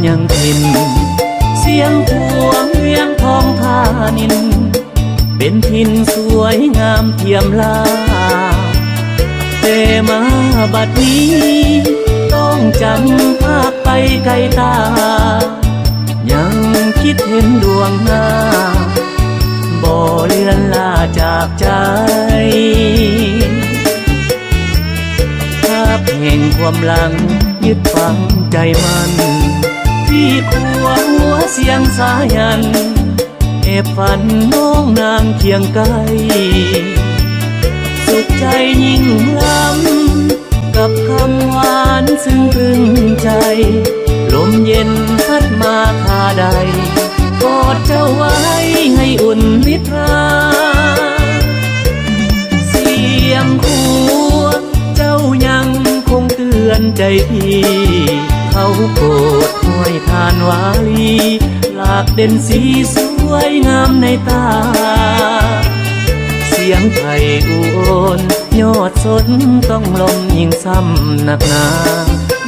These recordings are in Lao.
ຍັງຖິ່ນ ສຽງພວງວຽງທອງພານິນ ເປັນຖິ່ນສວຍງາມທຽມລາ ແຕ່ມາບັດນີ້ ຕ້ອງຈຳພາກໄປໄກຕາ ຍັງຄິດເຫັນດວງໜ້າ ບໍ່ເລືອນລາຈາກໃຈ ພາບແຫ່ງຄວາມຫຼັງຍຶດຝັງໃຈໝັ້ນ ທີ່ຄົວຫົວສຽງສາຍັນ ແອບຝັນນ້ອງນາງຄຽງໃກ້ ສຸກໃຈຍິ່ງລ້ຳ ກັບຄຳຫວານຊຶ່ງຕຶງໃຈ ລົມເຢັນພັດມາທ່າໃດ ກອດເຈົ້າໄວ້ໃຫ້ອຸ່ນນິດທາ ສຽງຄົວເຈົ້າຍັງຄົງເຕືອນໃຈພີ່ ເຂົາໂກດຫ້ວຍທ່ານວາລີ ຫຼາກເດັ່ນສີສວຍງາມໃນຕາ ສຽງໄພອູ່ໂອນ ຍອດສົນຕ້ອງລົມຍິ່ງຊ້ຳໜັກໜາ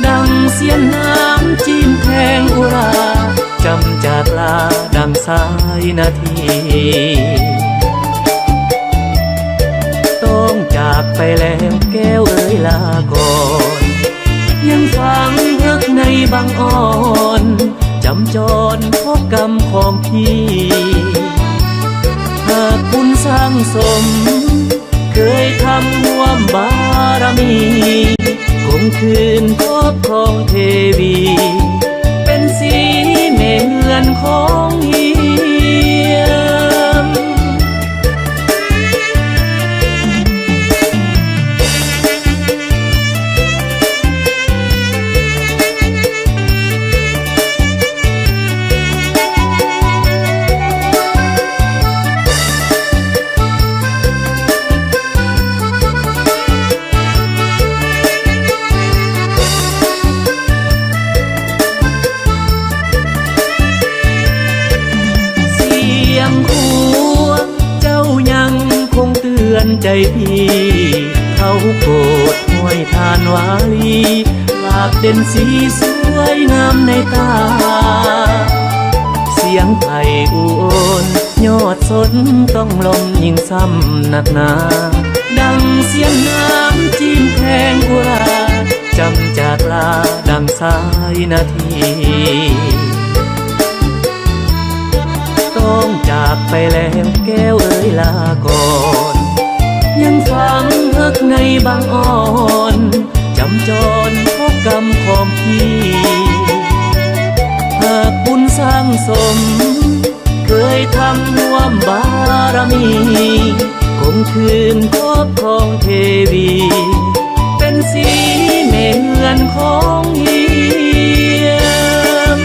ດັ່ງສຽນນ້ຳຈີນແພງອຸລາ ຈຳຈາກລາດັ່ງສາຍນາທີ ຕ້ອງຈາກໄປແລ້ວແກ້ວເອີຍລາກ່ອນ ຍັງຝັງຮັກໃນບັງອ່ອນ ຈຳຈອນເພາະກຳຂອງພີ່ ຫາກບຸນສ້າງສົມ ເຄີຍທຳຮ່ວມບາລະມີ ຄົງຄືນຄອບຄອງເທວີ ເປັນສີແມ່ເຮືອນຂອງຮຽມ. ສຽງຄົວເຈົ້າຍັງຄົງເຕືອນໃຈພີ່ ເຂົາໂກດຫ້ວຍທ່ານວາລີ ຫຼາກເດັ່ນສີສວຍງາມໃນຕາ ສຽງໄພອູ່ໂອນ ຍອດສົນຕ້ອງລົມຍິ່ງຊ້ຳໜັກໜາ ດັ່ງສຽງນ້ຳຈີນແພງອຸລາ ຈຳຈາກລາດັ່ງສາຍນາທີ ຕ້ອງຈາກໄປແລ້ວແກ້ວເອີຍລາກ່ອນ ຍັງຝັງຮັກໃນບັງອ່ອນ ຈຳຈອນເພາະກຳຂອງພີ່ ຫາກບຸນສ້າງສົມ ເຄີຍທຳຮ່ວມບາລະມີ ຄົງຄືນຄອບຄອງເທວີ ເປັນສີແມ່ເຮືອນຂອງຮຽມ.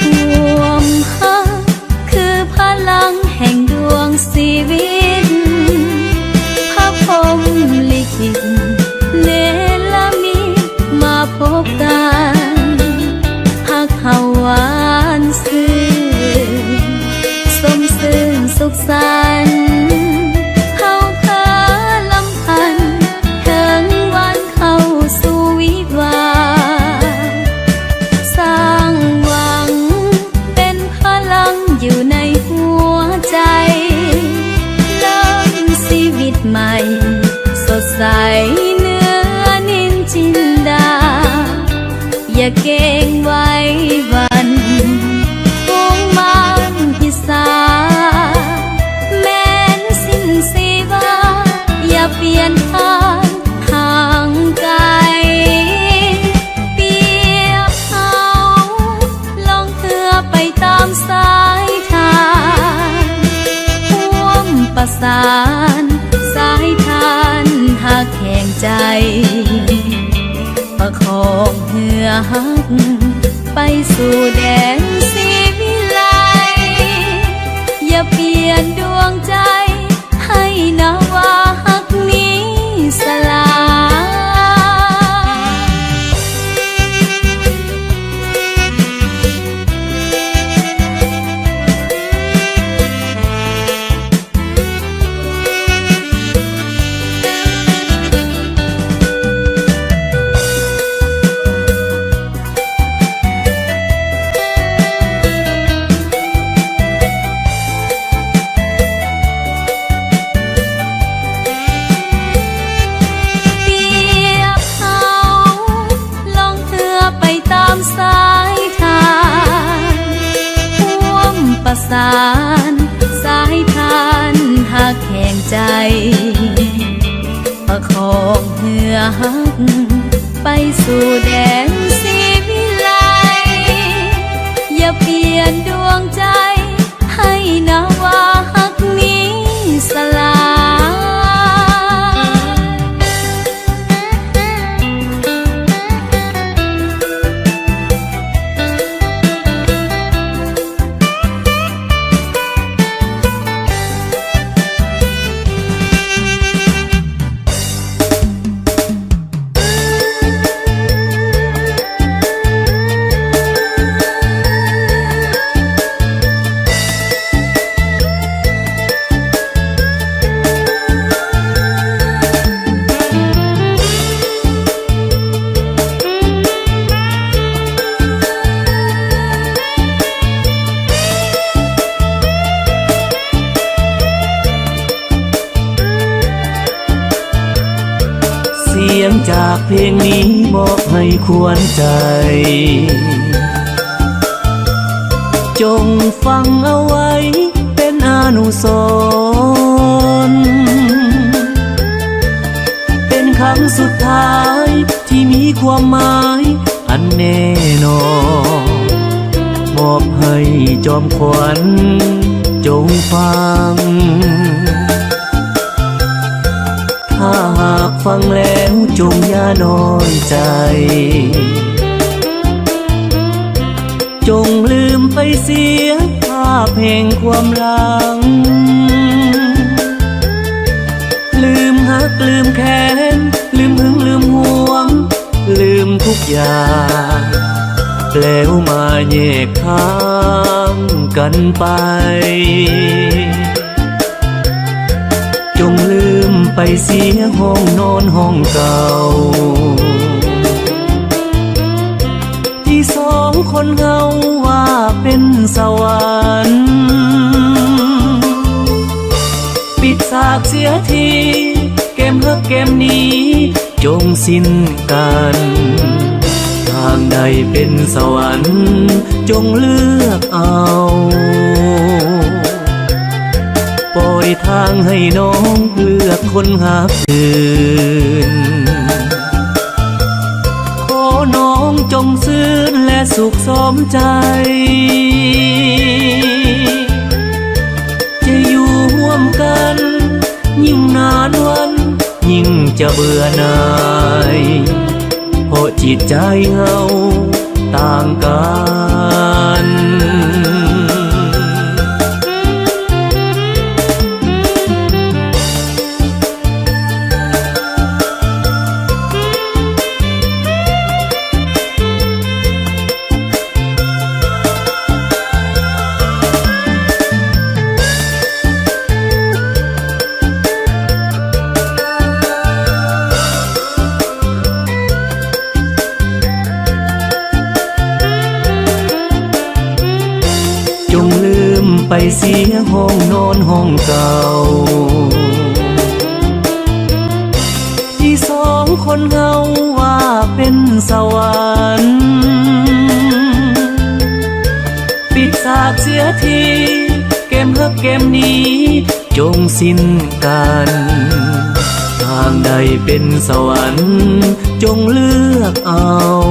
ຄວາມຮັກຄືພະລັງແຫ່ງດວງຊີວິດ ພະພົມລິຂິດເນລະມິດມາພົບກັນ ຮັກເຮົາຫວານຊື່ນ ຊົມຊື່ນສຸກສັນ ເຮົາພາລຳພັນ ເຖິງວັນເຂົ້າສູ່ວິວາ ສ້າງຫວັງເປັນພະລັງຢູ່ໃນຫົວໃຈ ເລີ່ມຊີວິດໃໝ່ ສົດໃສເນື້ອນິນຈິນດາ ຢ່າເກງໄຫວຫວັ່ນ ຝູງມານພິສາ ແມ່ນສິ້ນຊີວາ ຢ່າປ່ຽນທາງຫ່າງໄກ ປຽບເຮົາລ່ອງເຮືອໄປຕາມສາຍທານ ຮ່ວມປະສານສາຍທານຮັກແຫ່ງໃຈ ປະຄອງເຮືອຮັກໄປສູ່ແດນສີວິໄລ. ປ່ຽນດວງໃຈໃຫ້ນາວາຮັກມີສລາ. ປຽບເຮົາລ່ອງເຮືອໄປຕາມສາຍທານ, ຮ່ວມປະສານສາຍທານຮັກແຫ່ງໃຈ, ປະຄອງເຮືອຮັກໄປສູ່ແດນສີວິໄລ. ຢ່າປ່ຽນດວງໃຈ ໃຫ້ນາວາຮັກມີສລາ. ສຽງຈາກເພງນີ້ມອບໃຫ້ຄວນໃຈ, ຈົ່ງຟັງເອົາໄວ້ເປັນອະນຸສອນ, ເປັນຄັ້ງສຸດທ້າຍທີ່ມີຄວາມໝາຍ ອັນແນ່ນອນ ມອບໃຫ້ຈອມຂວັນຈົ່ງຟັງ, ຖ້າຫາກຟັງແລ້ວຈົ່ງຢ່ານ້ອຍໃຈ, ຈົ່ງລືມໄປເສຍພາບແຫ່ງຄວາມຫຼັງ, ລືມຮັກລືມແຄ້ນ ລືມຫຶງລືມຫວງ ລືມທຸກຢ່າງ ແລ້ວມາແຍກທາງກັນໄປ. ຈົ່ງລືມໄປເສຍຫ້ອງນອນຫ້ອງເກົ່າ ທີ່ສອງຄົນເຮົາວ່າເປັນສະຫວັນ, ປິດສາກເສຍທີ ເກມຮັກເກມນີ້ ຈົ່ງສິ້ນກັນ, ທາງໃດເປັນສະຫວັນ ຈົ່ງເລືອກເອົາ, ປ່ອຍທາງໃຫ້ນ້ອງເລືອກຄົນຮັກອື່ນ, ຂໍນ້ອງຈົ່ງຊື່ນ ແລະ ສຸກສົມໃຈ. ຈະຢູ່ຮ່ວມກັນຍິ່ງນານວັນ ຍິ່ງຈະເບື່ອໜ່າຍ ເພາະຈິດໃຈເຮົາຕ່າງກັນ. ຈົ່ງລືມໄປເສຍຫ້ອງນອນຫ້ອງເກົ່າ ທີ່ສອງຄົນເຮົາວ່າເປັນສະຫວັນ, ປິດສາກເສຍທີ ເກມຮັກເກມນີ້ ຈົ່ງສິ້ນກັນ, ທາງໃດເປັນສະຫວັນ ຈົ່ງເລືອກເອົາ,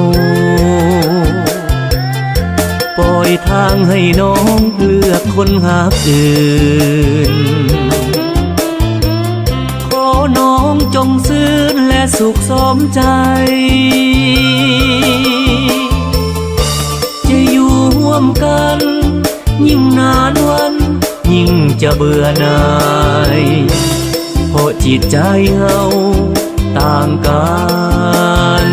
ປ່ອຍທາງໃຫ້ນ້ອງເລືອກຄົນຮັກອື່ນ. ຂໍນ້ອງຈົ່ງຊື່ນ ແລະ ສຸກສົມໃຈ, ຈະຢູ່ຮ່ວມກັນຍິ່ງນານວັນ ຍິ່ງ ຈະເບື່ອໜ່າຍ ເພາະຈິດໃຈເຮົາຕ່າງກັນ.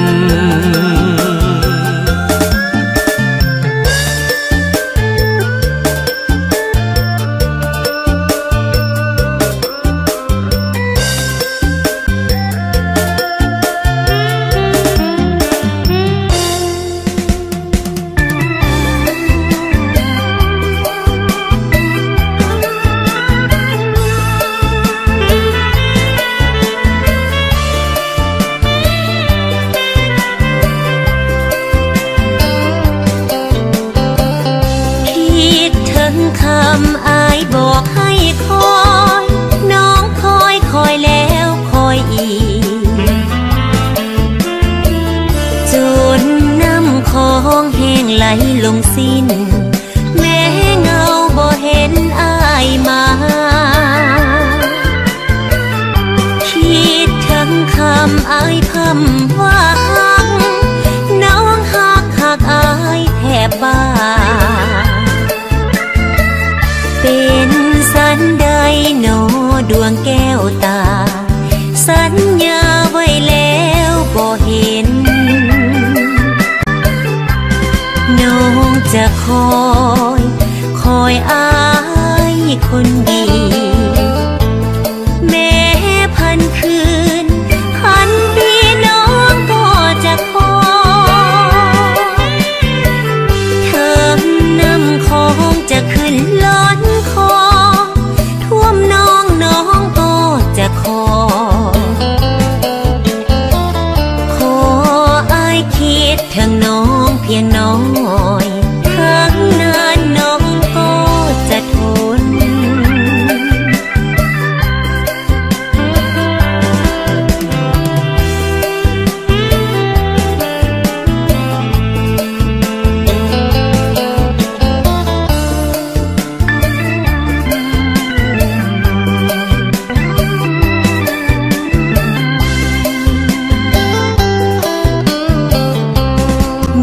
ຄິດເຖິງຄຳອ້າຍບອກໃຫ້ຄອຍ ນ້ອງຄອຍ ຄອຍແລ້ວຄອຍອີກ ຈົນນ້ຳຂອງແຫ້ງໄຫຼລົງສິ້ນ ແມ່ເຫງົາບໍ່ເຫັນອ້າຍມາ. ຄິດເຖິງຄຳອ້າຍພ່ຳວ່າຮັກ ນ້ອງຮັກ ຮັກອ້າຍແທບບ້າ. ເປັນສັນໃດໜໍດວງແກ້ວຕາ ສັນຍາໄວ້ແລ້ວບໍ່ເຫັນ ນ້ອງຈະຄອຍ ຄອຍອ້າຍຄົນດີ ແມ້ພັນຄືນ ພັນປີ ນ້ອງກໍຈະຄອຍ ເຖິງນ້ຳຂອງຈະຂຶ້ນລ້ນຄອ ຖ້ວມນ້ອງ ນ້ອງກໍຈະຂໍ ຂໍອ້າຍຄິດເຖິງນ້ອງພຽງໜ້ອຍ ທັງນານນ້ອງກໍຈະທົນ.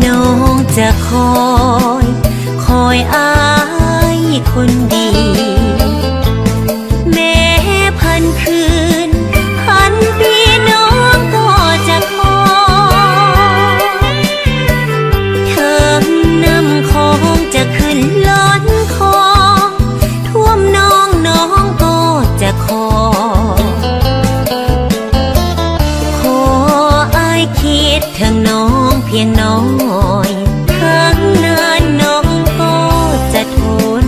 ນ້ອງຈະຄອຍ ຄອຍອ້າຍຄົນດີ ແມ້ພັນຄືນ ພັນປີ ນ້ອງກໍຈະຄອຍ ເຖິງນ້ຳຂອງຈະຂຶ້ນລ້ນຄອ ຖ້ວມນ້ອງ ນ້ອງກໍຈະຂໍ ຂໍອ້າຍຄິດເຖິງນ້ອງພຽງໜ້ອຍ ທັງນານນ້ອງກໍຈະທົນ.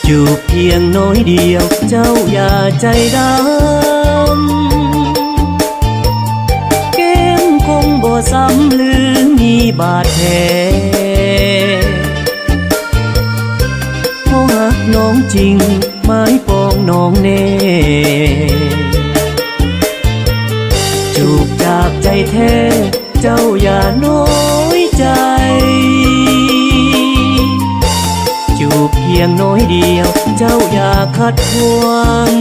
ຈູບພຽງໜ້ອຍດຽວ ເຈົ້າຢ່າໃຈດຳ ແກ້ມຄົງບໍ່ຊ້ຳ ຫຼື ມີບາດແຜ ເພາະຮັກນ້ອງຈິງ ໝາຍປອງນ້ອງແນ່ ຈູບຈາກໃຈແທ້ ເຈົ້າຢ່ານ້ອຍໃຈ ຈູບພຽງໜ້ອຍດຽວ ເຈົ້າຢ່າຂັດຂວາງ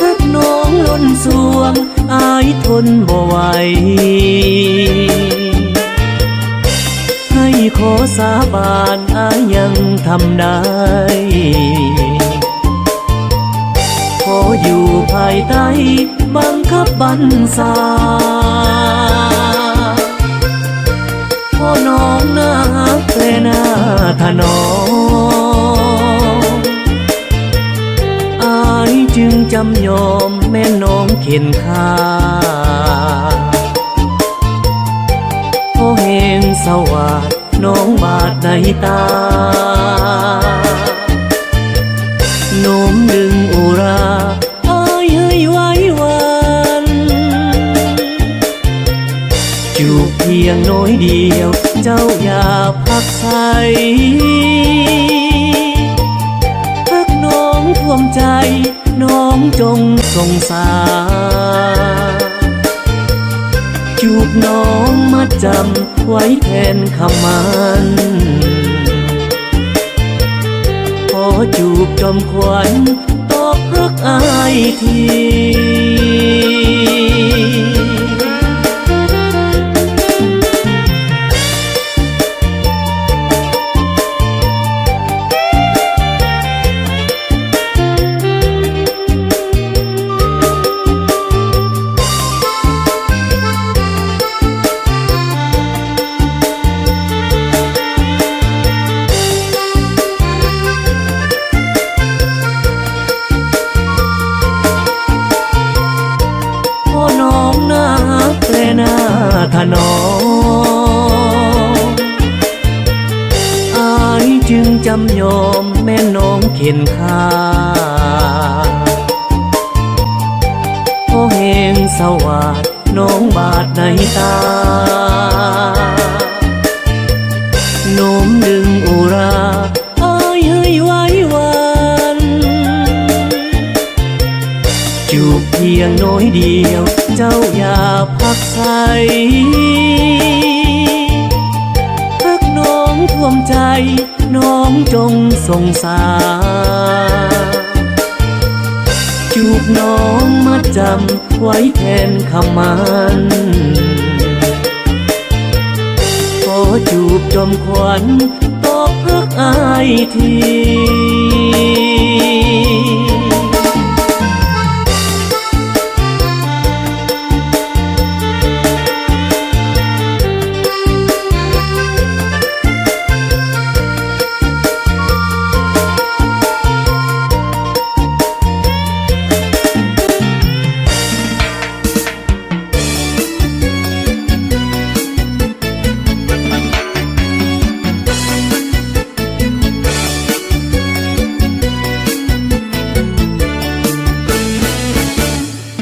ຮັກນ້ອງລົ້ນສວງ ອ້າຍທົນບໍ່ໄຫວ ໃຫ້ຂໍສາບານ ອ້າຍຍັງທຳໄດ້ ຂໍຢູ່ພາຍໃຕ້ບັງຄັບບັນຊາ ເພາະນ້ອງໜ້າຮັກ ແລະ ໜ້າຖະໜອມ ອ້າຍຈຶ່ງຈຳຍອມ ແມ່ນນ້ອງເຂັນຄ່າ ພໍແຮງ ສະຫວາດນ້ອງບາດໃນຕາ ນົມດຶງອຸຣາອ້າຍເອີຍໄຫວຫວານ ຈູບພຽງໜ້ອຍດຽວເຈົ້າຢ່າພັກໃສ ຮັກນ້ອງຖ້ວມໃຈ ນ້ອງຈົ່ງສົງສານ ຈູບນ້ອງມັດຈຳໄວ້ແທນຄຳໝັ້ນ ຂໍຈູບຈອມຂວັນຕອບຮັກອ້າຍທີ. ພໍນ້ອງໜ້າຮັກແລະໜ້າຖະໜອມ ອ້າຍຈຶ່ງຈຳຍອມແມ່ນນ້ອງເຂັນຄ່າ ພໍແຮງສະຫວາດນ້ອງບາດໃນຕາ ນົມດຶງອຸຣາອ້າຍເອີຍໄຫວຫວານ ຈູບພຽງໜ້ອຍດຽວເຈົ້າຢ່າພັກໃສ ຮັກນ້ອງຖ້ວມໃຈ ນ້ອງຈົ່ງສົງສານ ຈູບນ້ອງມັດຈຳໄວ້ແທນຄຳໝັ້ນ ຂໍຈູບຈອມຂວັນຕອບຮັກອ້າຍທີ.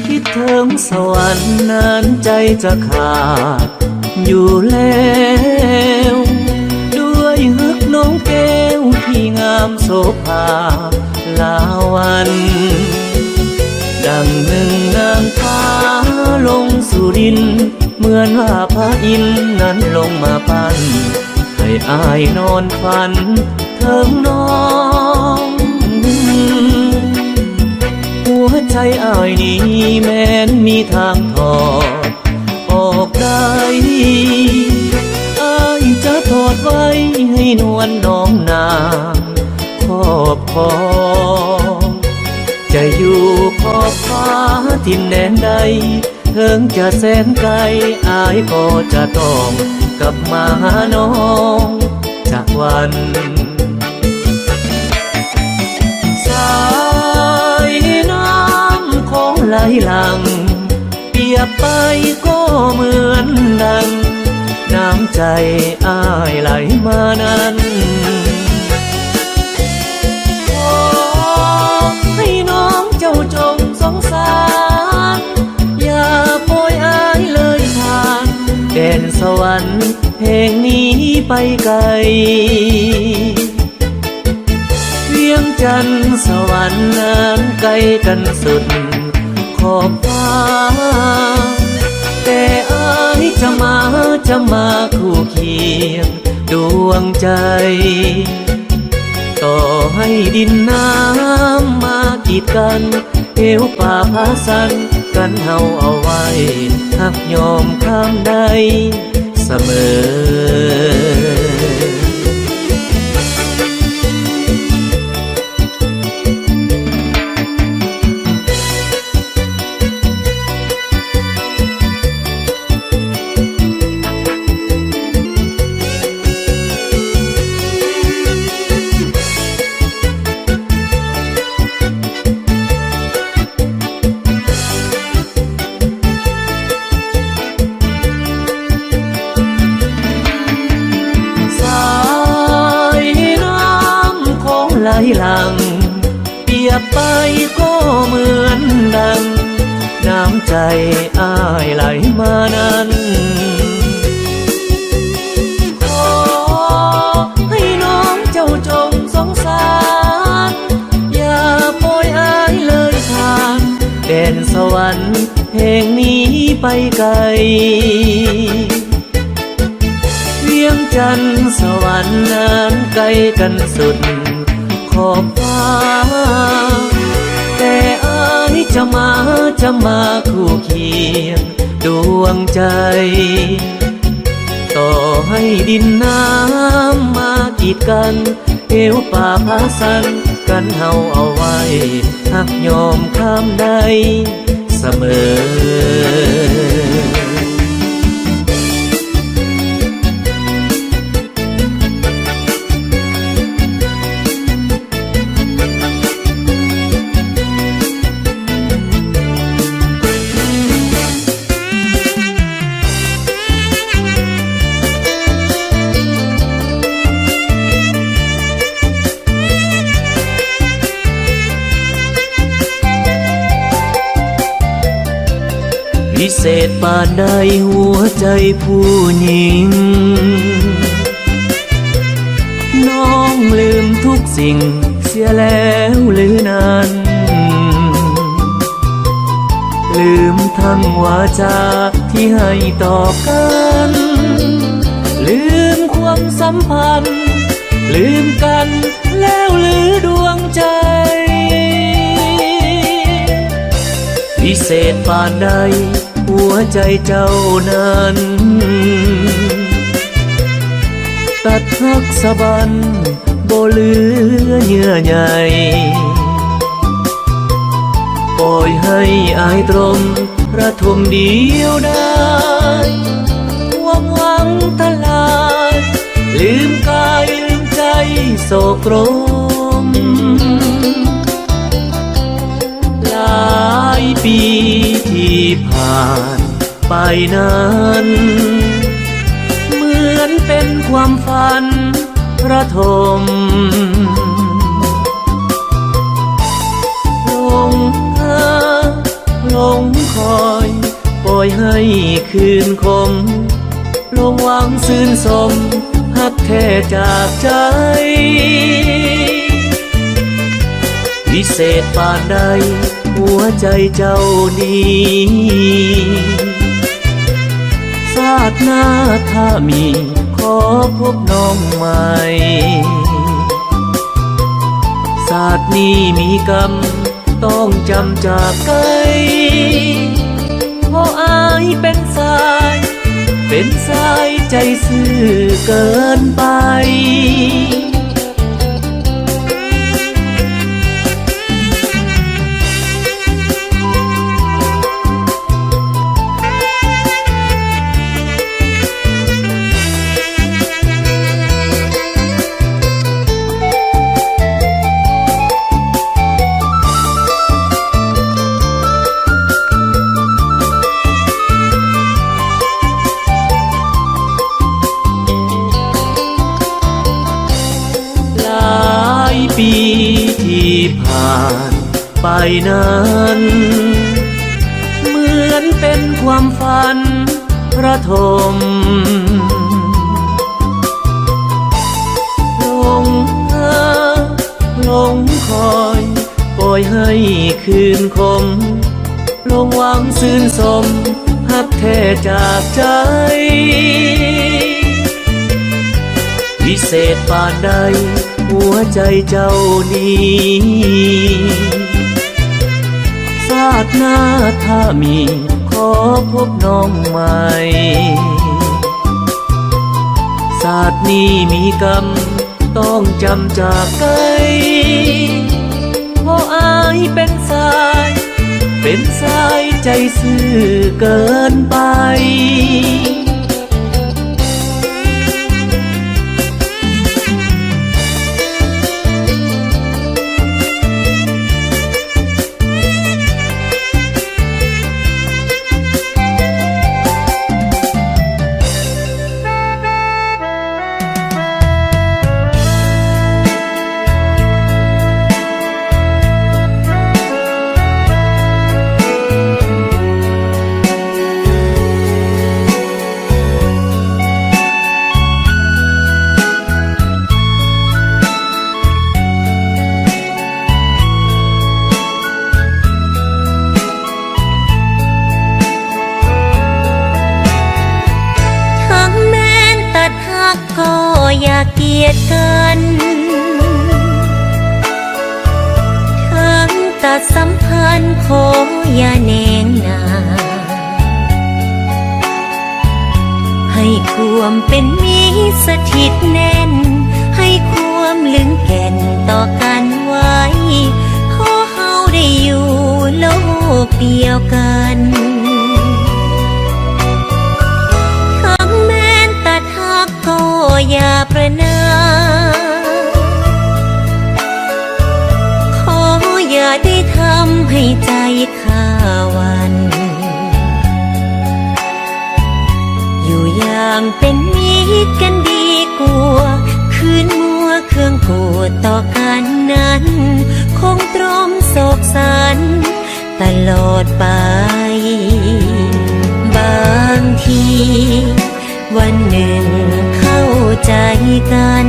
ຄິດເຖິງສະຫວັນນັ້ນໃຈຈະຂາດຢູ່ແລ້ວ ດ້ວຍຮັກນ້ອງແກ້ວທີ່ງາມໂສພາລາວັນ ດັ່ງໜຶ່ງນາງຟ້າລົງສູ່ດິນ ເໝືອນວ່າພະອິນນັ້ນລົງມາປັ້ນ ໃຫ້ອ້າຍນອນຝັນເຖິງນ້ອງ ຫົວໃຈອ້າຍນີ້ແມ່ນມີທາງຖອດອອກໄດ້ ອ້າຍຈະຖອດໄວ້ໃຫ້ນວນນ້ອງນາງຄອບຄອງ ຈະຢູ່ຂອບຟ້າຖິ່ນແດນໃດ ເຖິງຈະແສນໄກ ອ້າຍກໍຈະຕ້ອງກັບມາຫານ້ອງຈັກວັນ. ສາຍນ້ຳຂອງໄຫຼຫຼັ່ງ ປຽບໄປກໍເໝືອນດັ່ງນ້ຳໃຈອ້າຍໄຫຼມານັ້ນ ຂໍໃຫ້ນ້ອງເຈົ້າຈົ່ງສົງສານ ຢ່າປ່ອຍອ້າຍເລີຍຜ່ານ ແດນສະຫວັນແຫ່ງນີ້ໄປໄກ. ວຽງຈັນສະຫວັນນັ້ນໃກ້ກັນສຸດຂອບຟ້າ ແຕ່ອ້າຍຈະມາ ຈະມາຄູ່ຄຽງດວງໃຈ ຕໍ່ໃຫ້ດິນນ້ຳມາກີດກັນ ເຫວປ່າຜາຊັນກັນເຮົາເອົາໄວ້ ຮັກຍອມຂ້າມໄດ້ສະເໝີ. ຫຼັງ ປຽບໄປກໍເໝືອນດັ່ງ ນ້ຳໃຈອ້າຍໄຫຼມານັ້ນ. ຂໍໃຫ້ນ້ອງເຈົ້າຈົ່ງສົງສານ ຢ່າປ່ອຍອ້າຍເລີຍທ່ານ ແດນສະຫວັນແຫ່ງນີ້ໄປໄກ. ວຽງຈັນສະຫວັນນັ້ນໄກກັນສຸດຂອບຟ້າ ແຕ່ອ້າຍຈະມາ ຈະມາຄູ່ຄຽງດວງໃຈ. ຕໍ່ໃຫ້ດິນນ້ຳມາກີດກັນ ເຫວປ່າຜາຊັນກັນເຮົາເອົາໄວ້ ຮັກຍອມຂ້າມໄດ້ສະເໝີ. ວິເສດປານໃດຫົວໃຈຜູ້ຍິງ ນ້ອງລືມທຸກສິ່ງເສຍແລ້ວຫຼືນັ້ນ ລືມທັງວາຈາທີ່ໃຫ້ຕໍ່ກັນ ລືມຄວາມສຳພັນ ລືມກັນແລ້ວຫຼືດວງໃຈ. ວິເສດປານໃດຫົວໃຈເຈົ້ານັ້ນ ຕັດຮັກສະບັ້ນບໍ່ເຫຼືອເຍື່ອໃຍ ປ່ອຍໃຫ້ອ້າຍຕົມ ລະທົມດຽວດາຍ ຄວາມຫວັງທະລາຍ ລືມກາຍລືມໃຈໂສກລົມ. ຫຼາຍປີທີ່ຜ່ານໄປນັ້ນ ເໝືອນເປັນຄວາມຝັນລະທົມ ຫຼົງຫາ ຫຼົງຄອຍ ປ່ອຍໃຫ້ຄືນຄົມ ຫຼົງຫວັງຊື່ນຊົມ ຮັກແທ້ຈາກໃຈ ວິເສດປານໃດຫົວໃຈເຈົ້ານີ້ ຊາດໜ້າຖ້າມີ ຂໍພົບນ້ອງໃໝ່ ຊາດນີ້ມີກຳ ຕ້ອງຈຳຈາກໄກ ເພາະອ້າຍເປັນຊາຍ ເປັນຊາຍໃຈຊື່ເກີນໄປ. ຫຼາຍປີທີ່ຜ່ານ ໄປນັ້ນ ເໝືອນເປັນຄວາມຝັນລະທົມ ຫຼົງຫາ ຫຼົງຄອຍ ປ່ອຍໃຫ້ຄືນຄົມ ຫຼົງຫວັງຊື່ນຊົມ ຮັກແທ້ຈາກໃຈ ວິເສດປານໃດຫົວໃຈເຈົ້ານີ້ ຊາດໜ້າຖ້າມີ ຂໍພົບນ້ອງໃໝ່ ຊາດນີ້ມີກຳ ຕ້ອງຈຳຈາກໄກ ເພາະອ້າຍເປັນຊາຍ ເປັນຊາຍໃຈຊື່ເກີນໄປ. ກັນ ທາງຕັດສຳພັນຂໍຢ່າແນງໜ້າ ໃຫ້ຄວາມເປັນມິດສະຖິດແໜ້ນ ໃຫ້ຄວາມລຶງແກ່ນຕໍ່ກັນໄວ້ ຂໍເຮົາໄດ້ຢູ່ໂລກດຽວກັນ ທັງແມ່ນຕັດຮັກ ກໍຢ່າປະນາມ ຂໍຢ່າໄດ້ທຳໃຫ້ໃຈຂ້າຫວັ່ນ ຢູ່ຢ່າງເປັນມິດກັນດີກວ່າ ຄືນມົວເຄືອງໂກດຕໍ່ກັນນັ້ນ ຄົງຕຣົມໂສກສັນ ຕະຫຼອດໄປ ບາງທີ ວັນໜຶ່ງເຂົ້າໃຈກັນ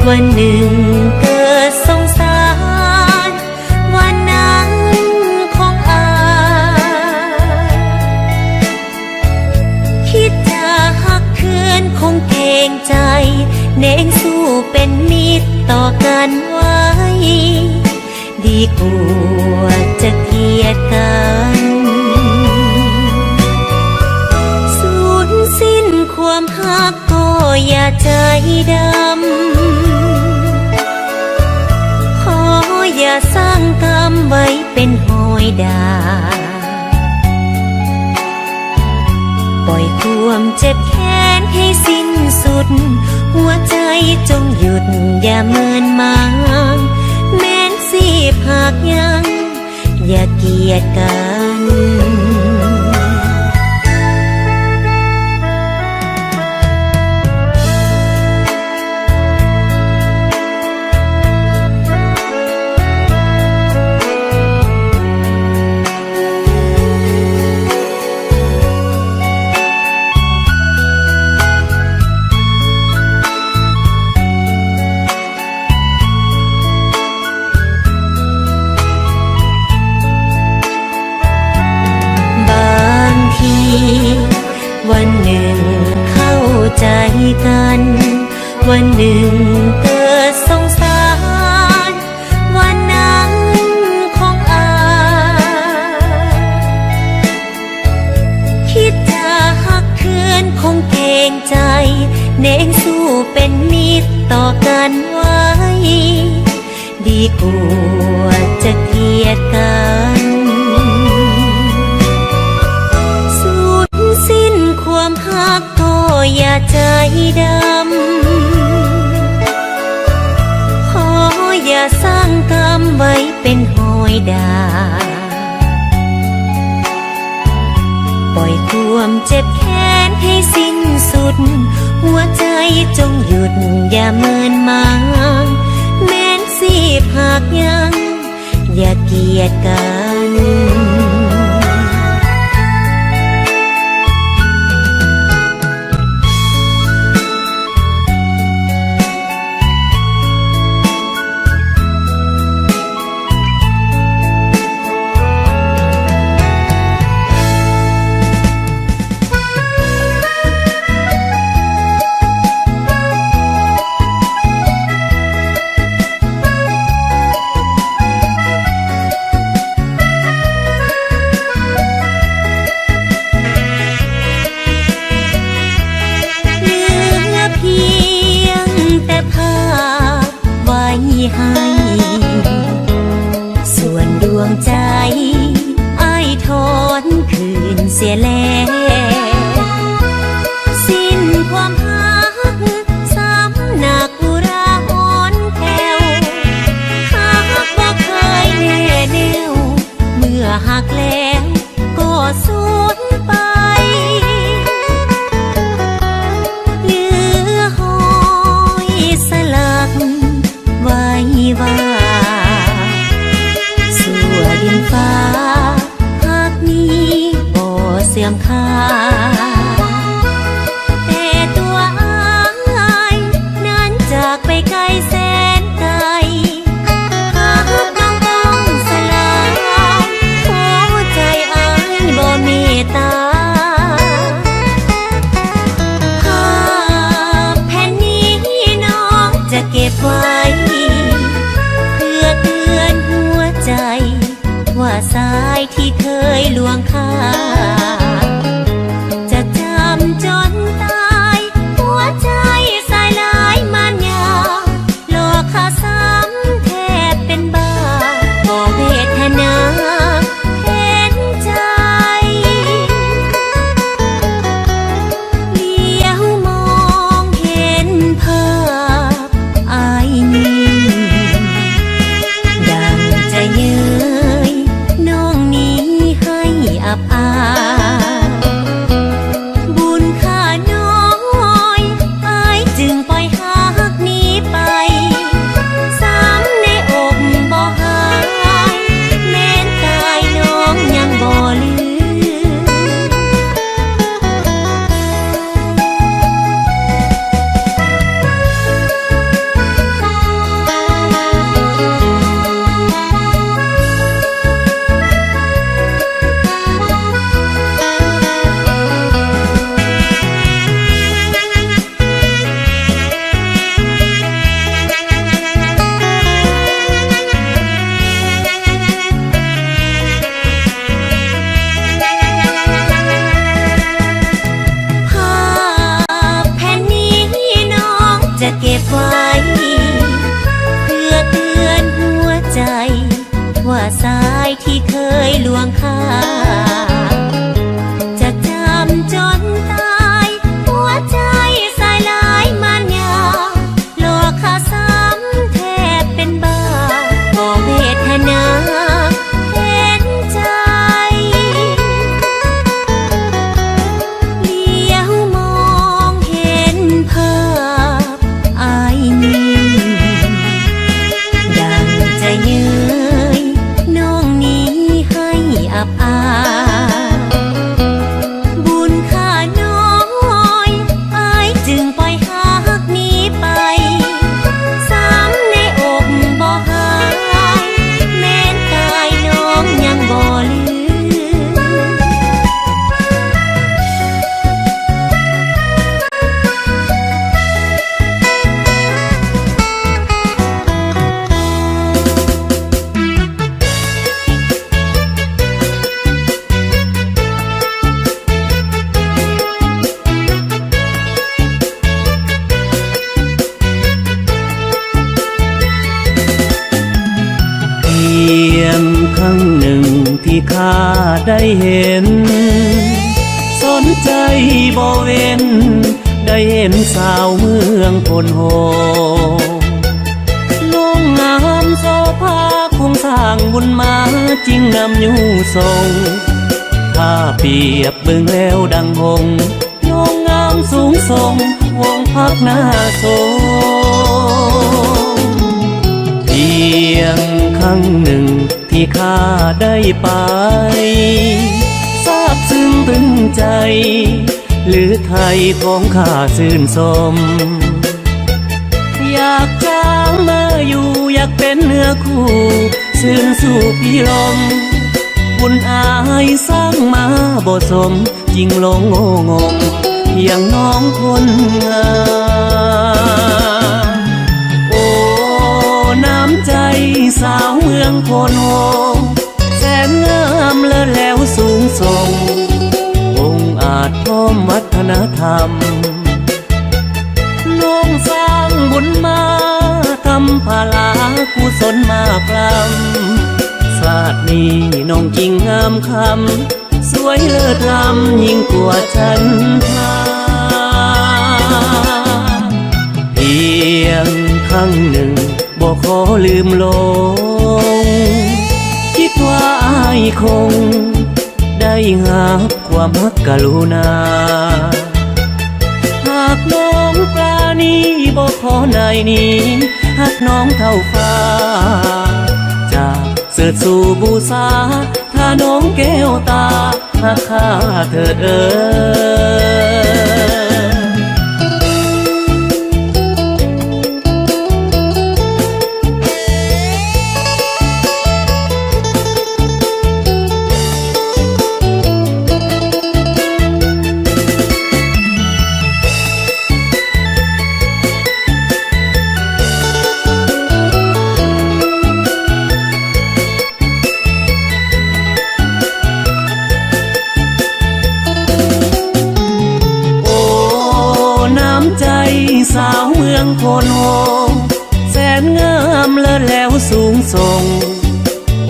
ວັນໜຶ່ງເກີດສົງສານ ວ່ານາງຂອງອ້າຍ ຄິດຈະຮັກຄືນຄົງເກງໃຈ ແນງສູ້ເປັນມິດຕໍ່ກັນໄວ້ ດີກວ່າຈະກຽດກັນ ສູນສິ້ນຄວາມຮັກກໍຢ່າໃຈດຳ ຂໍຢ່າສ້າງກຳໄວ້ເປັນຮອຍດ່າ ປ່ອຍຄວາມເຈັບແຄ້ນໃຫ້ສິ້ນສຸດ ຫົວໃຈຈົ່ງຢຸດຢ່າເມີນມາງ ແມ່ນຊີບຫາກຍັງ ຢ່າກຽດກັນ ບາງທີ ວັນໜຶ່ງເຂົ້າໃຈກັນ ວັນໜຶ່ງເກີດສົງສານ ວ່ານາງຂອງອ້າຍ ຄິດຈະຮັກຄືນຄົງເກງໃຈ ແນງສູ້ເປັນມິດຕໍ່ກັນໄວ້ ດີກວ່າຈະກຽດກັນ ສູນສິ້ນຄວາມຮັກກໍຢ່າໃຈດຳ ຂໍຢ່າສ້າງກຳໄວ້ເປັນຮອຍດ່າ ປ່ອຍຄວາມເຈັບແຄ້ນໃຫ້ສິ້ນສຸດ ຫົວໃຈຈົ່ງຢຸດຢ່າເມີນມາງ ແມ່ນຊີບຫາກຍັງ ຢ່າກຽດກັນ. ເຫຼືອພຽງແຕ່ພາບໄວ້ໃຫ້ ສ່ວນດວງໃຈອ້າຍຖອນຄືນເສຍແລ້ວ ສິ້ນຄວາມຮັກ ຊ້ຳໜັກອຸຣາອ່ອນແຜວ ຫາກບໍ່ເຄີຍແນ່ແນວ ເມື່ອຮັກແລ້ວກໍສູນໄປ ເຫຼືອຮອຍສະຫຼັກໄວ້ວ່າ ຊົ່ວດິນຟ້າ ຮັກນີ້ບໍ່ເສື່ອມຄ່າ ແຕ່ຕົວອ້າຍນັ້ນຈາກໄປໄກແສນໄກ ຫາກນ້ອງຕ້ອງສະຫຼາຍ ຫົວໃຈອ້າຍບໍ່ເມດຕາ ພາບແຜ່ນນີ້ນ້ອງ ຂ້າ ຈະຈຳຈົນຕາຍ ຫົວໃຈສາຍລາຍມານຍາ ຫຼອກຂ້າຊ້ຳແທບເປັນບ້າ ກໍເວທະນາເຫັນໃຈ ຫຼຽວມອງເຫັນພາບ ອ້າຍນີ້ ດັ່ງຈະເຍີ້ຍນ້ອງນີ້ໃຫ້ອັບອາຍ ບຸນຄ່ານ້ອຍ ອ້າຍຈຶ່ງປ່ອຍຮັກນີ້ໄປ ຊ້ຳໃນອົກບໍ່ຫາຍ ແມ່ນຕາຍນ້ອງຍັງບໍ່ລືມ. ພາບແຜ່ນນີ້ນ້ອງຈະເກັບໄວ້ ເພື່ອເຕືອນຫົວໃຈ ວ່າຊາຍທີ່ເຄີຍລວງຂ້າ ຈະຈຳຈົນຕາຍ ຫົວໃຈສາຍລາຍມານຍາ ຫຼອກຂ້າຊ້ຳແທບເປັນບ້າ ກໍເວທະນາເຫັນໃຈ ຫຼຽວມອງເຫັນພາບ ອ້າຍນີ້ ດັ່ງຈະເຍີ້ຍນ້ອງນີ້ໃຫ້ອັບອາຍ ບຸນຄ່ານ້ອຍ ອ້າຍຈຶ່ງປ່ອຍຮັກນີ້ໄປ ຊ້ຳໃນອົກບໍ່ຫາຍ ແມ່ນຕາຍນ້ອງຍັງບໍ່ລືມ. ພຽງຄັ້ງໜຶ່ງທີ່ຂ້າໄດ້ເຫັນ ສົນໃຈບໍ່ເວັ້ນ ໄດ້ເຫັນສາວເມືອງໂພນໂຮງ ນ້ອງງາມໂສພາ ຄົງສ້າງບຸນມາ ຈຶ່ງນຳຍູ້ສົ່ງ ຖ້າປຽບເບິ່ງແລ້ວດັ່ງຫົງ ນ້ອງງາມສູງສົ່ງ ວົງພັກໜ້າໂສງ ພຽງຄັ້ງໜຶ່ງທີ່ຂ້າໄດ້ໄປ ຊາບຊຶ້ງຕຶງໃຈ ລືໄທຂອງຂ້າຊື່ນຊົມ ຢາກຈາງມາຢູ່ ຢາກເປັນເນື້ອຄູ່ ຊື່ນຊູ່ປີລົມ ບຸນອ້າຍສ້າງມາບໍ່ສົມ ຈຶ່ງຫຼົງໂງ່ງົງ ຢ່າງນ້ອງຄົນງາມ ໂອ້ ນ້ຳໃຈສາວເມືອງໂພນໂຮງ ແສນງາມເລີດແລ້ວສູງສົ່ງ ອົງອາດພ້ອມວັດທະນະທຳ ນ້ອງສ້າງບຸນມາ ທຳພາລາກຸສົນມາກລ້ຳ ຊາດນີ້ນ້ອງຈິ່ງງາມຄຳ ສວຍເລີດລ້ຳຍິ່ງກວ່າຈັນທາ ພຽງຄັ້ງໜຶ່ງບໍ່ຂໍລືມລົງ ຄິດວ່າອ້າຍຄົງໄດ້ຮັບຄວາມຮັກກະລຸນາ ຫາກນ້ອງປານີ ບໍ່ຂໍນາຍໜີ ຮັກນ້ອງເທົ່າຟ້າ ຈາກເສີດສູ່ບູຊາ ຖ້ານ້ອງແກ້ວຕາຮັກຂ້າເຖີດເອີຍ. ໂພນໂຮງ ແສນງາມເລີດແລ້ວສູງສົ່ງ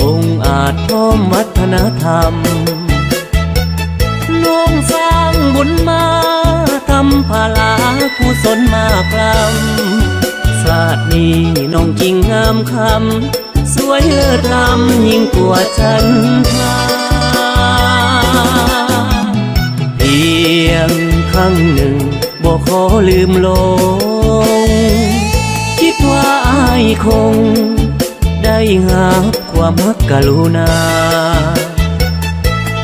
ອົງອາດພ້ອມວັດທະນະທຳ ນ້ອງສ້າງບຸນມາ ທຳພາລາກຸສົນມາກລ້ຳ ຊາດນີ້ນ້ອງຈິ່ງງາມຄຳ ສວຍເລີດລ້ຳຍິ່ງກວ່າຈັນທາ ພຽງຄັ້ງໜຶ່ງບໍ່ຂໍລືມລົງ ຄິດວ່າອ້າຍຄົງໄດ້ຮັບຄວາມຮັກກະລຸນາ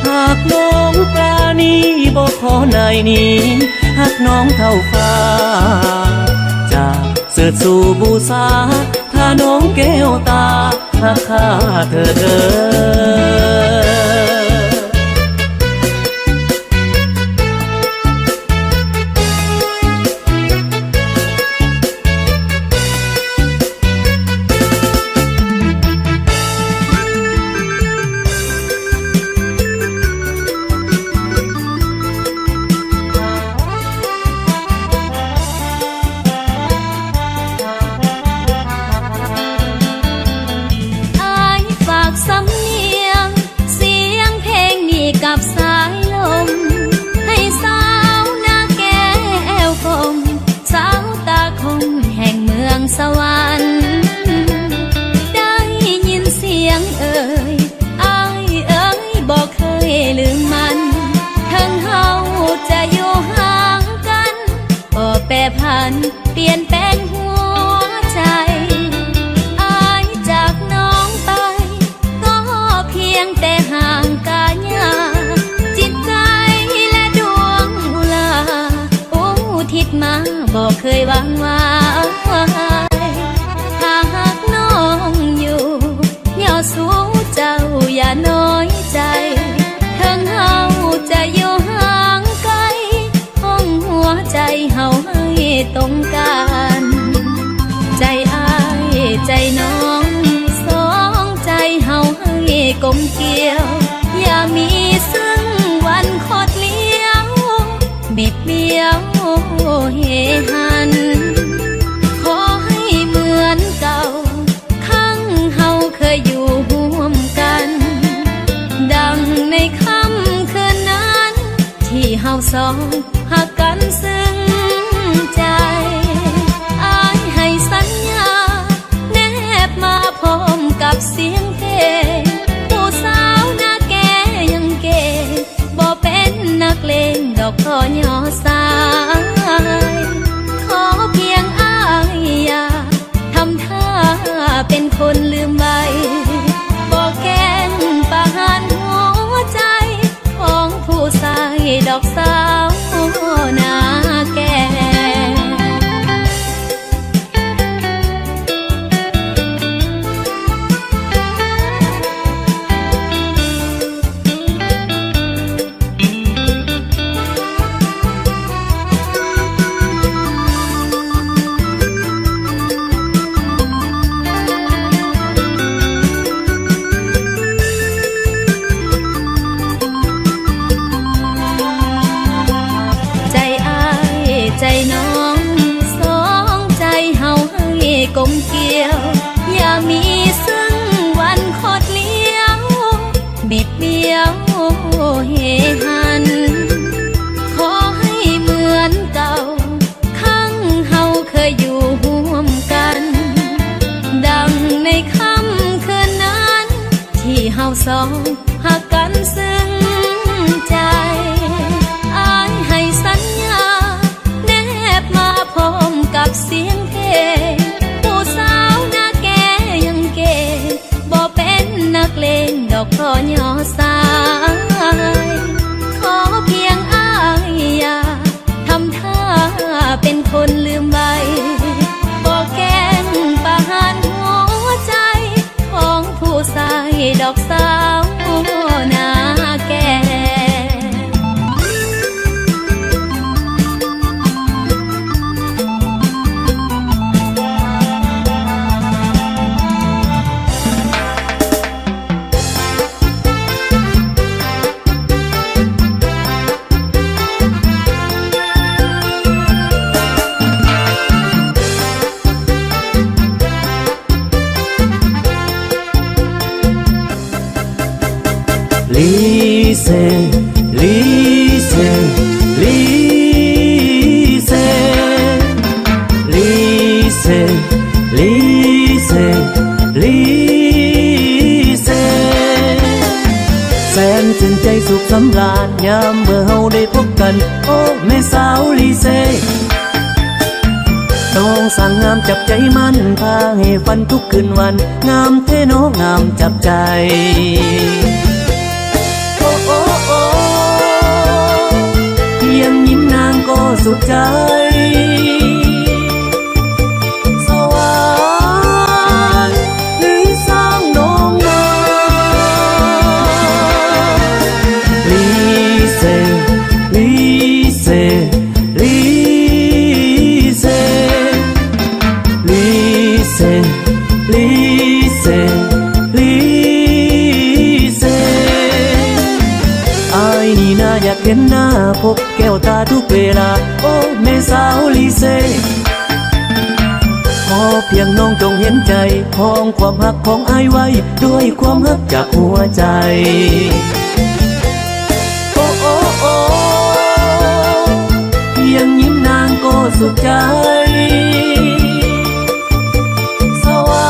ຫາກນ້ອງປານີບໍ່ຂໍນາຍໜີ ຮັກນ້ອງເທົ່າຟ້າ ຈາກເສີດສູ່ບູຊາ ຖ້ານ້ອງແກ້ວຕາຮັກຂ້າເທີດເດີ. ອ້າຍຝາກສຳນຽງ ສຽງເພງນີ້ກັບສາຍລົມ ໃຫ້ສາວນາແກ້ວກົ້ມ ສາວຕາຄົມແຫ່ງເມືອງສະຫວັນ ໄດ້ຍິນສຽງເອີ່ຍ ອ້າຍເອີຍ ບໍ່ເຄີຍລືມມັນ ເຖິງເຮົາຈະຢູ່ຫ່າງກັນ ບໍ່ແປຜັນປ່ຽນແປງຫົວໃຈ ອ້າຍຈາກນ້ອງໄປ ກໍພຽງແຕ່ຮ່າງກາຍາ ຈິດໃຈ ແລະ ດວງອຸລາ ອຸທິດມາບໍ່ເຄີຍຫວັງຫວາຍ ຖ້າຫາກນ້ອງຢູ່ ຍໍສູ່ເຈົ້າຢ່ານ້ອຍໃຈ ເຖິງເຮົາຈະຢູ່ຫ່າງໄກ ຫ້ອງຫົວໃຈເຮົາໃຫ້ຕົງກັນ ໃຈອ້າຍໃຈນ້ອງ ສອງໃຈເຮົາໃຫ້ກົມກຽວ ຢ່າມີເຊິ່ງວັນຂອດລ້ຽວ ບິດບ້ຽວເຫຫັນ ຂໍໃຫ້ເໝືອນເກົ່າ ຄັ້ງເຮົາເຄີຍຢູ່ຮ່ວມກັນ ດັ່ງໃນຄ່ຳຄືນນັ້ນ ທີ່ເຮົາສອງຮັກກັນເຊິ່ງໃຈ ອ້າຍໃຫ້ສັນຍາ ແນບມາພ້ອມກັບສຽງເພງ ຜູ້ສາວນາແກ້ຍັງເກ ບໍ່ເປັນນັກເລງດອກ ຂໍຍໍສາຍ ຂໍພຽງອ້າຍຢ່າ ທຳທ່າເປັນຄົນລືມໄວ ບໍ່ແກ້ງປະຫານຫົວໃຈຂອງຜູ້ຊາຍດອກ ສາວນາແກ້. ໃຈອ້າຍໃຈນ້ອງ ສອງໃຈເຮົາໃຫ້ກົມກຽວ ຢ່າມີເຊິ່ງວັນຂອດລ້ຽວ ບິດບ້ຽວເຫຫັນ ຂໍໃຫ້ເໝືອນເກົ່າ ຄັ້ງເຮົາເຄີຍຢູ່ຮ່ວມກັນ ດັ່ງໃນຄ່ຳຄືນນັ້ນ ທີ່ເຮົາສອງຮັກກັນເຊິ່ງໃຈ ອ້າຍໃຫ້ສັນຍາ ແນບມາພ້ອມກັບສຽງເພງ ຜູ້ສາວນາແກ້ຍັງເກ ບໍ່ເປັນນັກເລງດອກ ຂໍຍໍສາຍ ຂໍພຽງອ້າຍຢ່າ ທຳທ່າເປັນຄົນລືມໄວ ບໍ່ແກ້ງປະຫານຫົວໃຈຂອງຜູ້ຊາຍດອກ ສາວ ລີເຊ ລີເຊ ລີເຊ ລີເຊ ລີເຊ ລີເຊ ແສນຊື່ນໃຈສຸກສຳລານ ຍາມເມື່ອເຮົາໄດ້ພົບກັນ ໂອ້ ແມ່ສາວລີເຊ. ນ້ອງຊ່າງງາມຈັບໃຈມັນ ພາໃຫ້ຝັນທຸກຄືນວັນ ງາມແທ້ເນາະ ງາມຈັບໃຈ. ໂອ້ ໂອ້ ໂອ້ ພຽງຍິ້ມນາງກໍສຸກໃຈ. ສະຫວານ ຫຼືສ້າງນ້ອງມາ. ລີເຊ ລີເຊ ລີເຊ ລີເຊ ລີເຊ ລີເຊ ອ້າຍນີ້ນາຢາກເຫັນໜ້າ ພົບແກ້ວຕາທຸກເວລາ ໂອ້ ແມ່ສາວລີເຊ. ຂໍພຽງນ້ອງຈົ່ງເຫັນໃຈ ຂອງຄວາມຮັກຂອງອ້າຍໄວ້ ດ້ວຍຄວາມຮັກຈາກຫົວໃຈ. ໂອ້ ໂອ້ ໂອ້ ພຽງຍິ້ມນາງກໍສຸກໃຈ. ສະຫວາ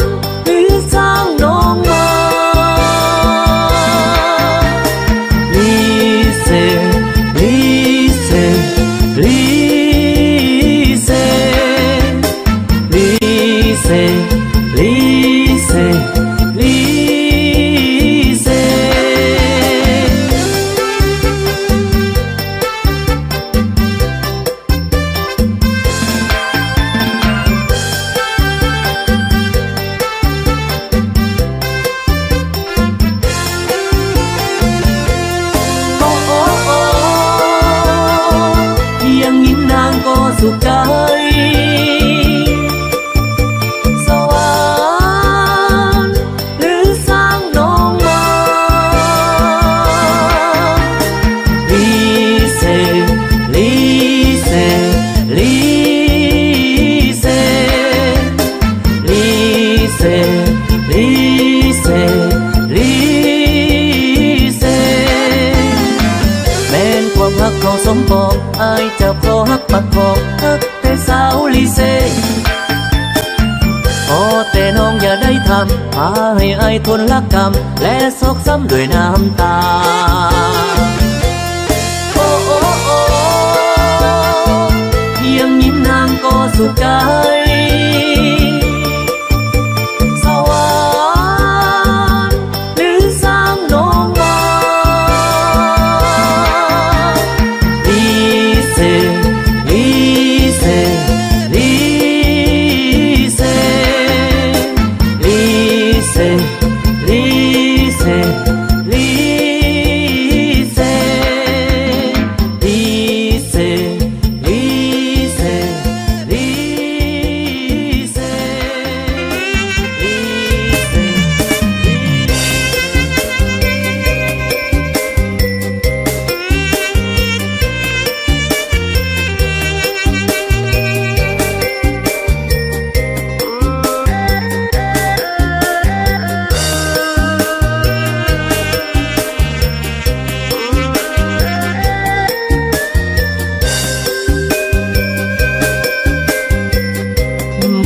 ນ ຫຼືສ້າງນ້ອງມາ. ລີເຊ ລີເຊ ລີເຊ ລີເຊ ລີເຊ ລີເຊ. ໂອ້ ໂອ້ ໂອ້ ພຽງຍິ້ມນາງກໍສຸກໃຈ. ສະຫວານ ຫຼືສ້າງນ້ອງມາ. ລີເຊ ລີເຊ ລີເຊ ລີເຊ ລີເຊ ລີເຊ. ແມ່ນຄວາມຮັກເຮົາສົມປອງ ອ້າຍຈະຂໍຮັກປະຄອງ ຮັກແຕ່ສາວລີເຊ. ຂໍແຕ່ນ້ອງຢ່າໄດ້ທຳ ພາໃຫ້ອ້າຍທົນລະກຳ ແລະຊອກຊ້ຳດ້ວຍນ້ຳຕາ. ໂອ້ ໂອ້ ໂອ້ ພຽງຍິ້ມນາງກໍສຸກໃຈ. ສະຫວານ ຫຼືສ້າງນ້ອງມາ. ລີເຊ ລີເຊ ລີເຊ ລີເຊ ລີເຊ ລີເຊ ລີເຊ.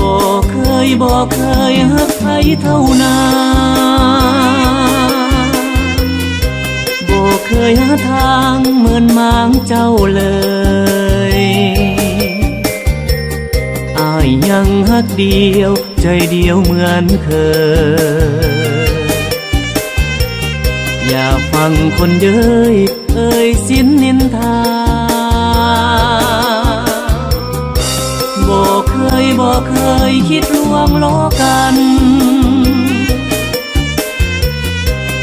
ບໍ່ເຄີຍ ບໍ່ເຄີຍຮັກໃຜເທົ່ານາ ບໍ່ເຄີຍຫາທາງເໝືອນໝາງເຈົ້າເລີຍ. ອ້າຍຍັງຮັກດຽວ ໃຈດຽວເໝືອນເຄີຍ. ຢ່າຟັງຄົນເຍີ້ຍເອີ່ຍສິນນິນທາ. ບໍ່ເຄີຍ ບໍ່ເຄີຍຄິດລ່ວງລໍ້ກັນ.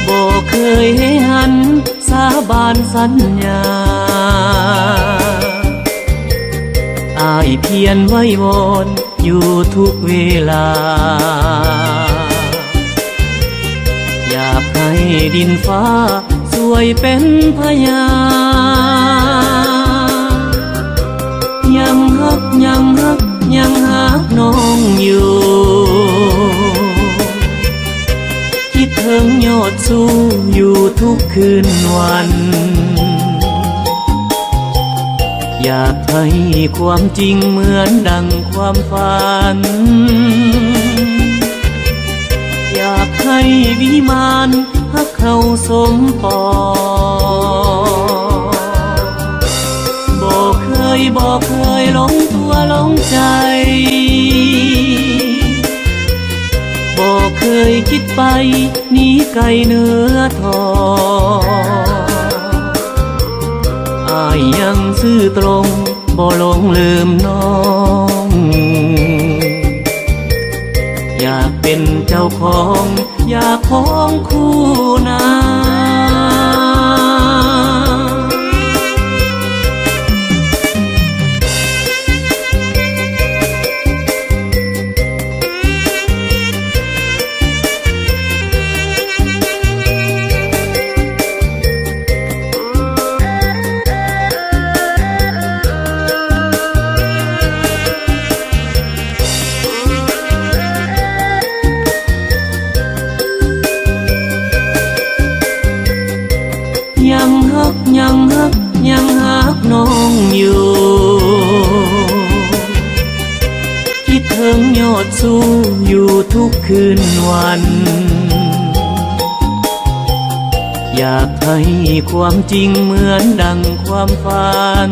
ບໍ່ເຄີຍໃຫ້ຫັນສາບານສັນຍາ. ອ້າຍພຽນໄຫວ້ວອນ ຢູ່ທຸກເວລາ ຢາກໃຫ້ດິນຟ້າຊ່ວຍເປັນພະຍານ ຍັງຮັກ ຍັງຮັກ ຍັງຮັກນ້ອງຢູ່ ຄິດເຖິງຍອດ ສູ້ຢູ່ທຸກຄືນວັນ ຢາກໃຫ້ຄວາມຈິງເໝືອນດັ່ງຄວາມຝັນ ຢາກໃຫ້ວິມານຮັກເຮົາສົມປອງ ບໍ່ເຄີຍ ບໍ່ເຄີຍຫຼົງຕົວຫຼົງໃຈ ບໍ່ເຄີຍຄິດໄປໜີໄກເໜືອທອງ ອ້າຍຍັງຊື່ຕົງ ບໍ່ຫຼົງລືມນ້ອງ ຢາກເປັນເຈົ້າຂອງ ຢາກຄອງຄູ່ນາ. ຍັງຮັກ ຍັງຮັກ ຍັງຮັກນ້ອງຢູ່ ຄິດເຖິງຍອດຊູຢູ່ທຸກຄືນວັນ ຢາກໃຫ້ຄວາມຈິງເໝືອນດັ່ງຄວາມຝັນ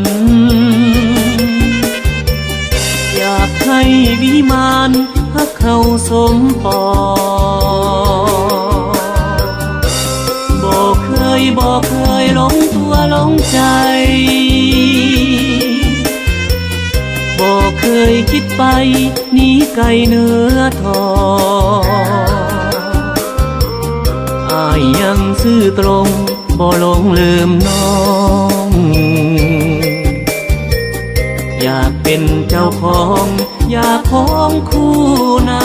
ຢາກໃຫ້ວິມານ ຮັກເຮົາສົມປອງ ບໍ່ເຄີຍ ບໍ່ເຄີຍຫຼົງຕົວຫຼົງໃຈ ບໍ່ເຄີຍຄິດໄປໜີໄກເໜືອທອງ ອ້າຍຍັງຊື່ຕົງ ບໍ່ຫຼົງລືມນ້ອງ ຢາກເປັນເຈົ້າຂອງ ຢາກຄອງຄູ່ນາ.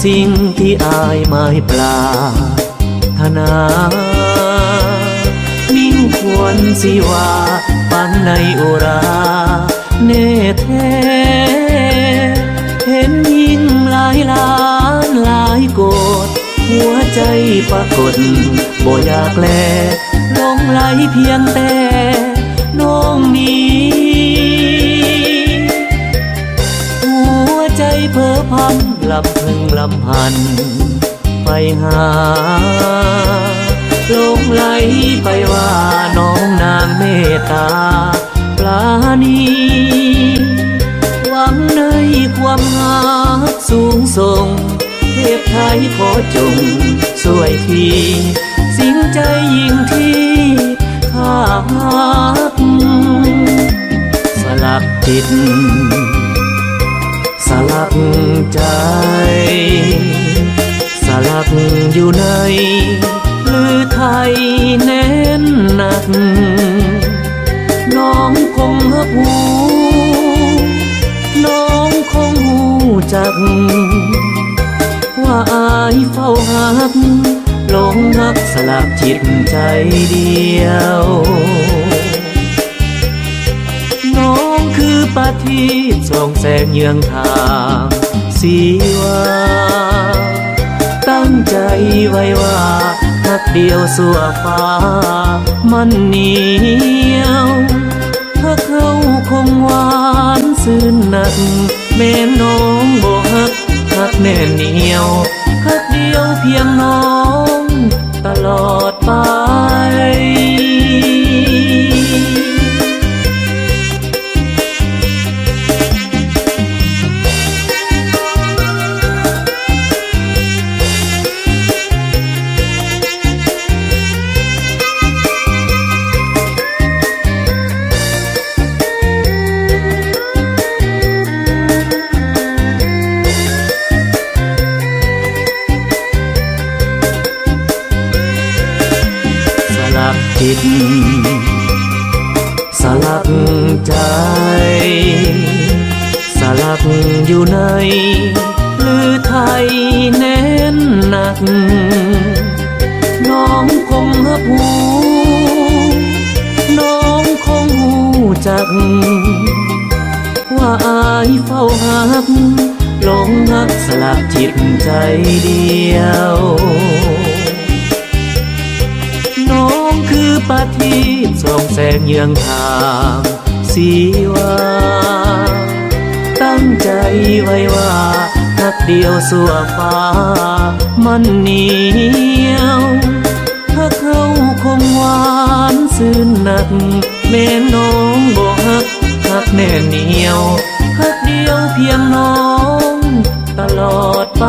ສິ່งที่อ้ายหมายปรารถนา มิ่งควรสิว่าปานในอุราแน่แท้ เห็นยิ่งหลายล้านหลายโกด หัวใจปรากฏบ่อยากแล หลงไหลเพียงแต่น้องนี้ หัวใจเพ้อพร่ำลำพึงลำพันไปหา หลงไหลไปว่าน้องนางเมตตาปราณี หวังในความฮักสูงส่ง เทพไทยขอจงช่วยที สิ่งใจยิ่งที่ข้าฮัก สลักจิต สลักใจ สลักอยู่ในฤทัยแน่นหนัก น้องคงฮักฮู้ น้องคงฮู้จัก ว่าอ้ายเฝ้าฮัก หลงฮักสลักจิตใจเดียว น้องคือประทีปส่องแสงเยืองทางชีวา ตั้งใจไว้ว่าฮักเดียวชั่วฟ้ามันเหนียว ฮักเฮาคงหวานซื่นนัก แม้น้องบ่ฮัก ฮักแน่นเหนียว ฮักเดียวเพียงน้องตลอดไป สลักจิต สลักใจ สลักอยู่ในฤทัยแน่นหนัก น้องคงฮักฮู้ น้องคงฮู้จัก ว่าอ้ายเฝ้าฮัก หลงฮักสลักจิตใจเดียว น้องคือประทีปส่องแสงเยืองทางชีวา ตั้งใจไว้ว่าฮักเดียวชั่วฟ้ามันเหนียว ฮักเฮาคงหวานซื่นนัก แม้น้องบ่ฮัก ฮักแน่นเหนียว ฮักเดียวเพียงน้องตลอดไป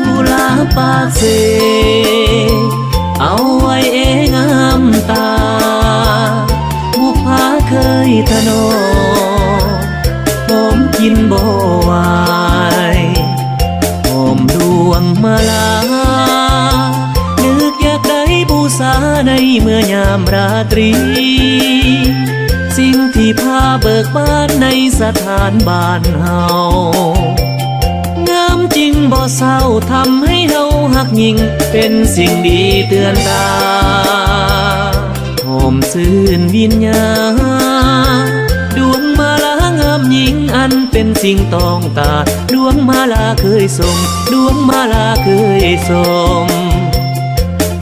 กุหลาบปากเซ เอาไว้เองงามตา บุพผาเคยถนอม หอมกินบ่ไหว หอมดวงมาลา นึกอยากได้บูชาในเมื่อยามราตรี สิ่งที่พาเบิกบานในสถานบ้านเฮา งามจริงบ่เศร้า ทำให้เฮาฮักยิ่ง เป็นสิ่งดีเตือนตา หอมชื่นวิญญาณ ดวงมาลางามยิ่ง อันเป็นสิ่งต้องตา ดวงมาลาเคยสม ดวงมาลาเคยสม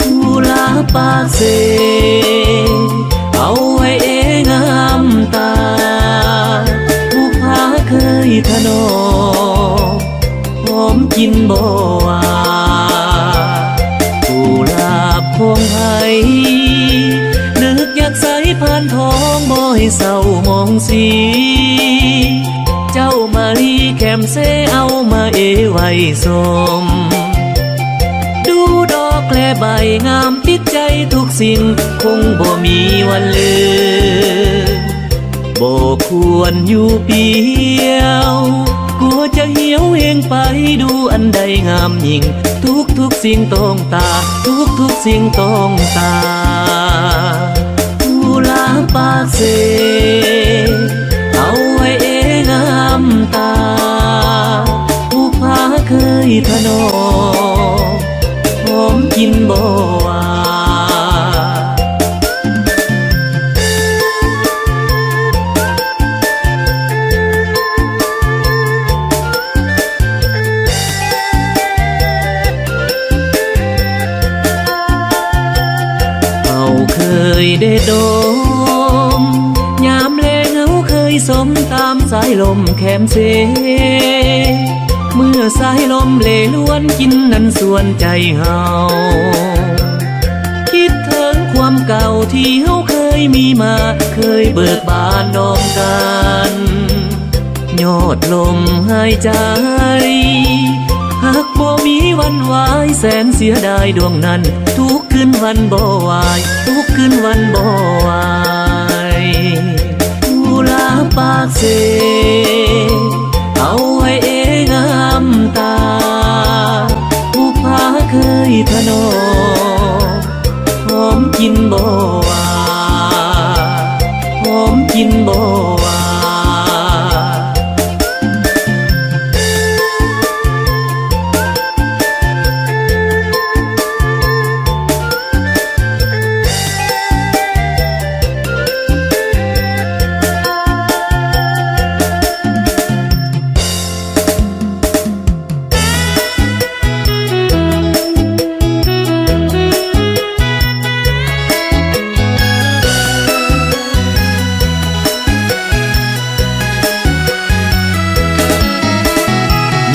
กุหลาบปากเซ เอาไว้เองงามตา บุพผาเคยถนอม หอมกินบ่ว่า กุหลาบของไผ นึกอยากใส่พานทอง บ่ให้เศร้าหมองสี เจ้ามะลิ ແຄມເຊເອົາມາເອໄວ້ຊົມ ດູດອກແລະໃບງາມຕິດໃຈທຸກສິ່ງ ຄົງບໍ່ມີວັນລືມ ບໍ່ຄວນຢູ່ປ່ຽວ ກົວຈະຫ່ຽວເອງໄປ ດູອັນໃດງາມຍິ່ງ ທຸກໆສິ່ງຕ້ອງຕາ ທຸກໆສິ່ງຕ້ອງຕາ ກຸຫຼາບປາກເຊ ເອົາໄວ້ເອງາມຕາ ຜູ້ພາເຄີຍຖະໜອມ ຫອມກິ່ນບໍ່ວ່າ. ເຮົາເຄີຍເດດດົມ ຍາມແລງເຮົາເຄີຍຊົມ ຕາມສາຍລົມແຄມເຊ ເມື່ອສາຍລົມເລລວນກິ່ນນັ້ນຊວນໃຈເຮົາ ຄິດເຖິງຄວາມເກົ່າທີ່ເຮົາເຄີຍມີມາ ເຄີຍເບີກບານນອມກັນ ຍອດລົມຫາຍໃຈ ຫາກບໍ່ມີວັນວາຍ ແສນເສຍດາຍດວງນັ້ນ ທຸກຄືນວັນບໍ່ຫວາຍ ທຸກຄືນວັນບໍ່ຫວາຍ ຜູ້ລາປາກເຊ ເອົາໄວ້ເອງາມຕາ ຜູ້ພາເຄີຍຖະໜອມ ຫອມກິ່ນບໍ່ວ່າ ຫອມກິ່ນບໍ່ວ່າ.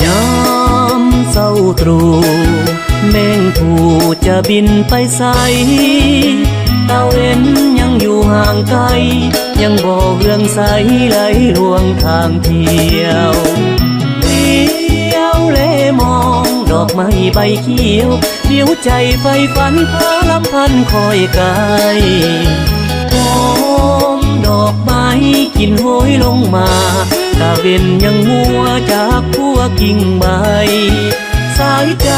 ຍາມເຊົ້າຕຣູ່ ແມງພູຈະບິນໄປໃສ ຕາເວັນຍັງຢູ່ຫ່າງໄກ ຍັງບໍ່ເຮືອງໃສ ໄຫຼລວງທາງທ່ຽວ ຫຼຽວແລມອງດອກໄມ້ໃບຂຽວ ດຽວໃຈໃຝ່ຝັນ ພາລຳພັນຄອຍກາຍ ຫອມດອກໄມ້ກິ່ນໂຫຍລົງມາ ຕາເວັນຍັງມົວຈາກພົວກິ່ງໃບ ສາຍໃຈ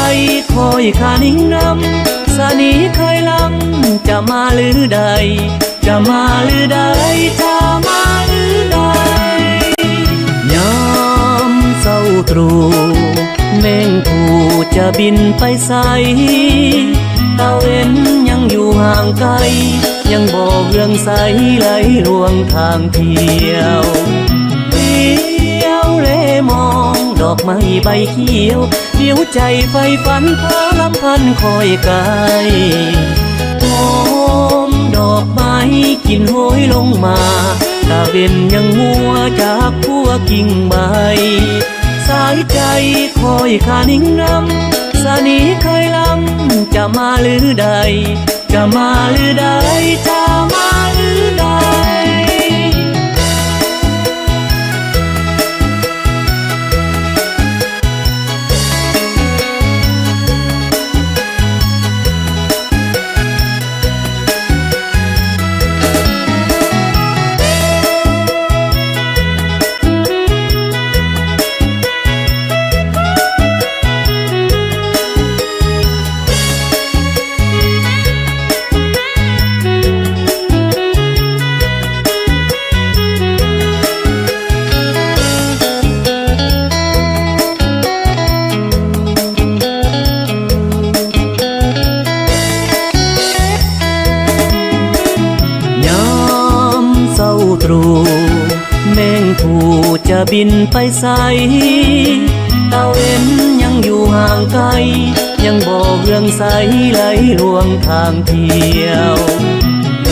ຄອຍຄານິ່ງນຳ ສະເໜ່ໄຄລ້ຳ ຈະມາຫຼືໃດ ຈະມາຫຼືໃດ ຈະມາຫຼືໃດ ຍາມເຊົ້າຕຣູ່ ແມງພູຈະບິນໄປໃສ ຕາເວັນຍັງຢູ່ຫ່າງໄກ ຍັງບໍ່ເຮືອງໃສ ໄຫຼລວງທາງທ່ຽວ ຫຼຽວແລມອງດອກໄມ້ໃບຂຽວ ດຽວໃຈໃຝ່ຝັນ ພາລຳພັນຄອຍກາຍ ຫອມດອກໄມ້ກິ່ນໂຫຍລົງມາ ຕາເວັນຍັງມົວຈາກພົວກິ່ງໃບ ສາຍໃຈຄອຍຄານິ່ງນຳ ສະເໜ່ໄຄລ້ຳ ຈະມາຫຼືໃດ ຈະມາລືໃດ ຈະມາລືໃດ. ຍາມເຊົ້າຕຣູ່ ແມງພູຈະບິນໄປໃສ ຕາເວັນຍັງຢູ່ຫ່າງໄກ ຍັງບໍ່ເຮືອງໃສ ໄຫຼລວງທາງທ່ຽວ ຫຼ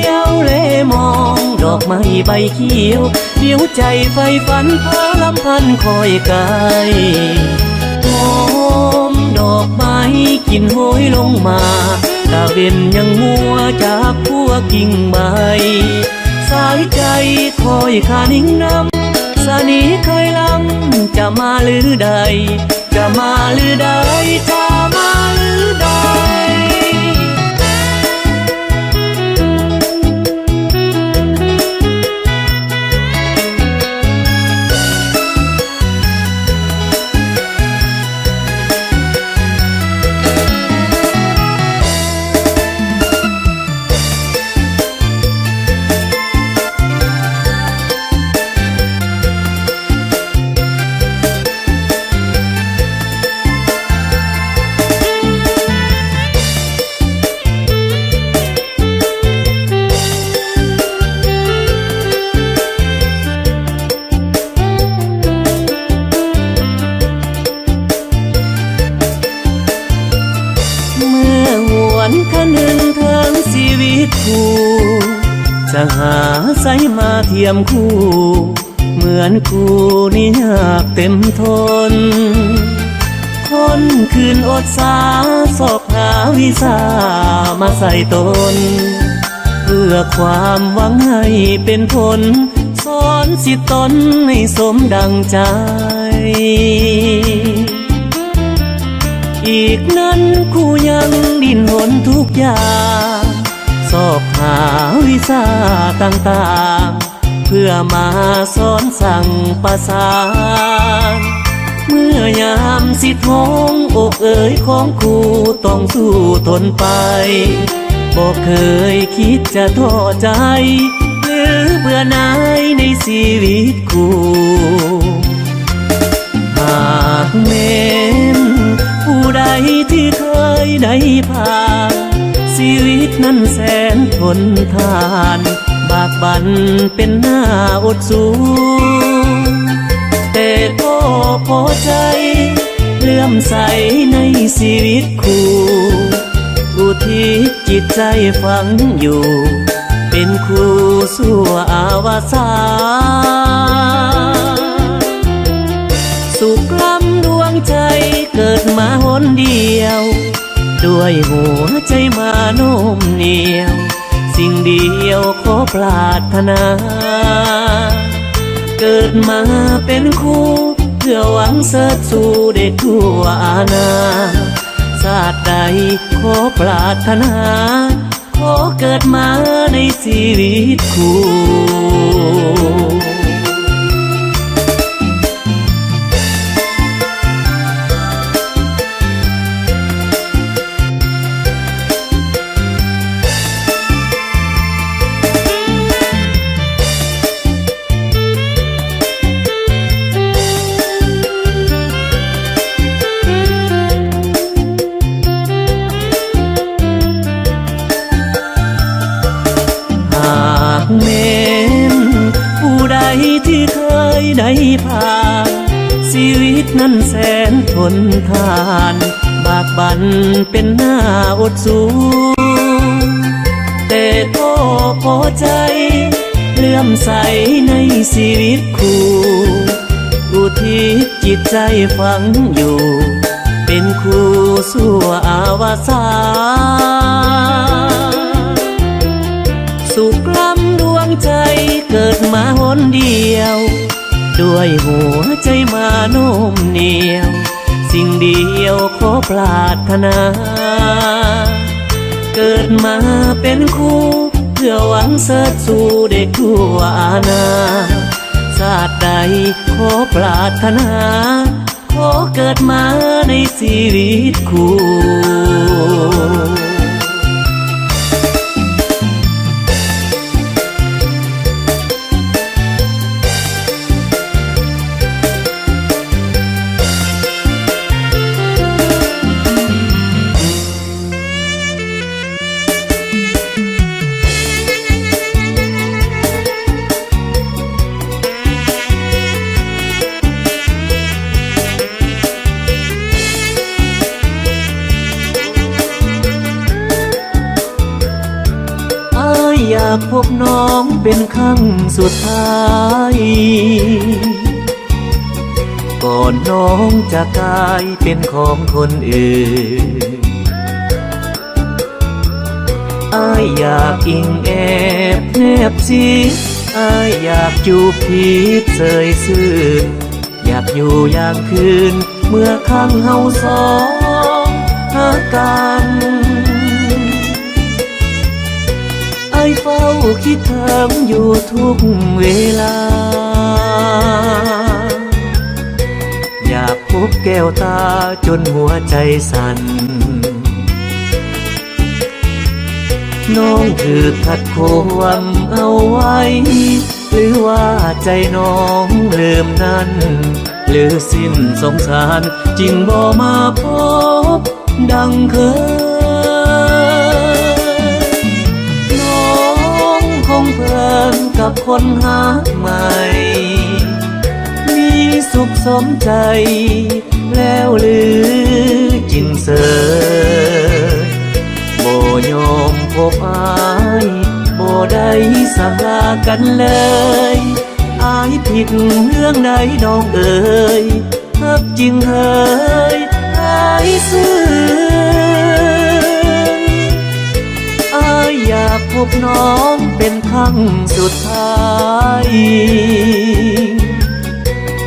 ຽວແລມອງດອກໄມ້ໃບຂຽວ ດຽວໃຈໃຝ່ຝັນ ພາລຳພັນຄອຍກາຍ ຫອມດອກໄມ້ກິ່ນໂຫຍລົງມາ ຕາເວັນຍັງມົວຈາກພົວກິ່ງໃບ ສາຍໃຈຄອຍຄານິ່ງນຳ ສະເໜ່ໄຄລ້ຳ ຈະມາຫຼືໃດ ຈະມາລືໃດ ຈະມາລືໃດ. ເມື່ອຫວນຄະນຶງເຖິງຊີວິດຄູ່ ຈະຫາໃສມາທຽມຄູ່ ເໝືອນຄູ່ນີ້ຍາກເຕັມທົນ. ຄົນຄືນອົດສາ ຊອກຫາວິຊາມາໃສ່ຕົນ ເພື່ອຄວາມຫວັງໃຫ້ເປັນຜົນ ສອນສິດຕົນໃຫ້ສົມດັ່ງໃຈ. ອີກນັ້ນຄູ່ຍັງດີ້ນຮົນທຸກຢ່າງ ຊອກຫາວິຊາຕ່າງໆ ເພື່ອມາສອນສັ່ງປະສານ. ເມື່ອຍາມສິດໂຮງ ອົກເອີຍຂອງຄູ່ຕ້ອງສູ້ທົນໄປ ບໍ່ເຄີຍຄິດຈະທໍ້ໃຈ ຫຼືເບື່ອໜ່າຍໃນຊີວິດຄູ່. ຫາກແມ່ນຜູ້ໃດທີ່ເຄີຍໄດ້ຜ່ານ ຊີວິດນັ້ນແສນທົນທານ ບາກບັ່ນເປັນໜ້າອົດສູ ແຕ່ກໍພໍໃຈ ເຫຼື້ອມໃສໃນຊີວິດຄູ່ ອຸທິດຈິດໃຈຝັງຢູ່ ເປັນຄູ່ຊົ່ວອາວະສານ. ສຸກລ້ຳດວງໃຈເກີດມາຫົນດຽວ ດ້ວຍຫົວໃຈມາໂນ້ມໜຽວ ສິ່ງດຽວຂໍປາດຖະໜາ ເກີດມາເປັນຄູ່ ເພື່ອຫວັງເຊີດຊູເດດທົ່ວອານາ ຊາດໃດຂໍປາດຖະໜາ ຂໍເກີດມາໃນຊີວິດຄູ່. ຫາກແມ່ນຜູ້ໃດທີ່ເຄີຍໄດ້ຜ່ານ ຊີວິດນັ້ນແສນທົນທານ ບາກບັ່ນເປັນໜ້າອົດສູ ແຕ່ກໍພໍໃຈ ເຫຼື້ອມໃສໃນຊີວິດຄູ່ ອຸທິດຈິດໃຈຝັງຢູ່ ເປັນຄູ່ຊົ່ວອາວະສານ. ສຸກລ້ຳດວງໃຈເກີດມາຫົນດຽວ ດ້ວຍຫົວໃຈມາໂນ້ມໜຽວ ສິ່ງດຽວຂໍປາດຖະໜາ ເກີດມາເປັນຄູ່ ເພື່ອຫວັງເຊີດຊູເດດທົ່ວອານາ ຊາດໃດຂໍປາດຖະໜາ ຂໍເກີດມາໃນຊີວິດຄູ່. ອ້າຍຢາກພົບນ້ອງເປັນຄັ້ງສຸດທ້າຍ ກ່ອນນ້ອງຈະກາຍເປັນຂອງຄົນອື່ນ. ອ້າຍຢາກອີງແອບແນບຊິດ ອ້າຍຢາກຈູບຜິດເຊີຍຊື່ນ. ຢ ຢາກຢູ່ຢາມຄືນ ເມື່ອຄັ້ງເຮົາສອງຮັກກັນ ອ້າຍເຝົ້າຄິດເຖິງຢູ່ທຸກເວລາ ຢາກພົບແກ້ວຕາຈົນຫົວໃຈສັ່ນ ນ້ອງຖືກຂັດຂວາງເອົາໄວ້ ຫຼືວ່າໃຈນ້ອງລືມນັ້ນ ຫຼືສິ້ນສົງສານ ຈຶ່ງບໍ່ມາພົບດັ່ງເຄີຍ ນ້ອງຄົງເພີນກັບຄົນຮັກໃໝ່ ມີສຸກສົມໃຈ ແລ້ວຫຼືຈຶ່ງເສີຍ ບໍ່ຍອມພົບອ້າຍ ບໍ່ໄດ້ສັ່ງລາກັນເລີຍ ອ້າຍຜິດເລື່ອງໃດນ້ອງເອີຍ ຮັກຈຶ່ງເຮີຍ ອ້າຍຊື່ນ ອ້າຍຢາກພົບນ້ອງເປັນຄັ້ງສຸດທ້າຍ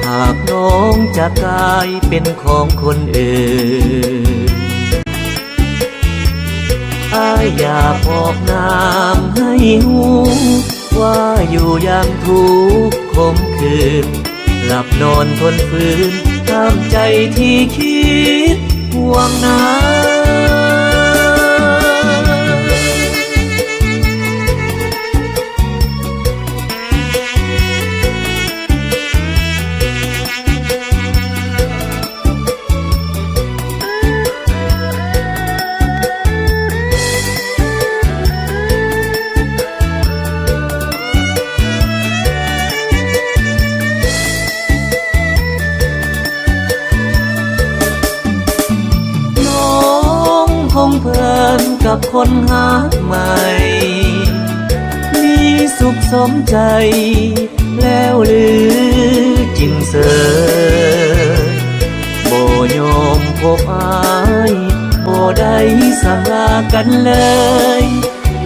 ຫາກນ້ອງຈະກາຍເປັນຂອງຄົນອື່ນ ອ້າຍຢາກບອກນາງໃຫ້ຮູ້ ວ່າຢູ່ຢ່າງທຸກຄົມຄືນ ຫຼັບນອນທົນຟື້ນ ຕາມໃຈທີ່ຄິດຫວງນາ. ນ້ອງຄົງເພີນກັບຄົນຮັກໃໝ່ ມີສຸກສົມໃຈ ແລ້ວຫຼືຈຶ່ງເສີຍ ບໍ່ຍອມພົບອ້າຍ ບໍ່ໄດ້ສັ່ງລາກັນເລີຍ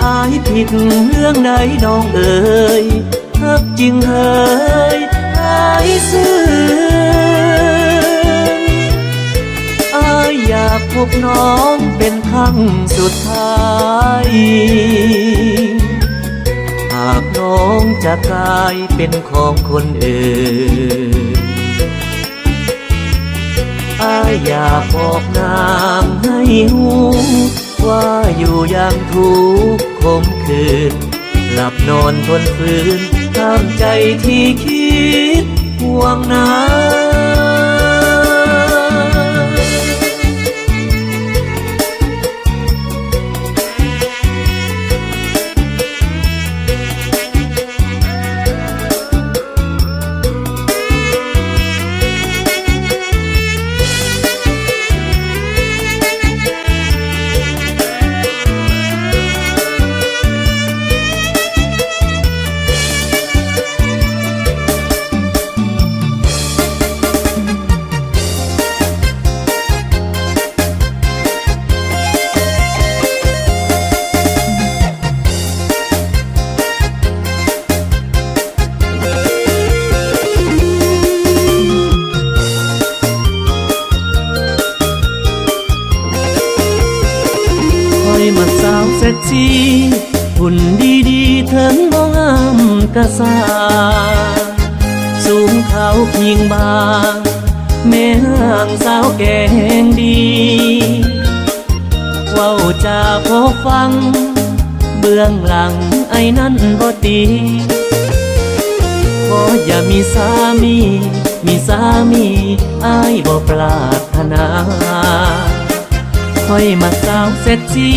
ອ້າຍຜິດເລື່ອງໃດນ້ອງເອີຍ ຮັກຈຶ່ງເຮີຍ ອ້າຍຊື່ນ ອ້າຍຢາກພົບນ້ອງເປັນຄັ້ງສຸດທ້າຍ ຫາກນ້ອງຈະກາຍເປັນຂອງຄົນອື່ນ ອ້າຍຢາກບອກນາງໃຫ້ຮູ້ ວ່າຢູ່ຢ່າງທຸກຄົມຄືນ ຫຼັບນອນທົນຟື້ນ ຕາມໃຈທີ່ຄິດຫວງນາ. ຂ້ອຍມັກສາວເຊັກຊີ ຫຸ່ນດີໆ ເທິງບໍ່ງາມກະຊ່າງ ສູງຂາວພິງບາງ ແມ່ນນາງສາວແກງດີ ເວົ້າຈາພໍຟັງ ເບື້ອງຫຼັງອ້າຍນັ້ນບໍ່ດີ ຂໍຢ່າມີສາມີ ມີສາມີ ອ້າຍບໍ່ປາດຖະໜາ. ຂ້ອຍມັກສາວເຊັກຊີ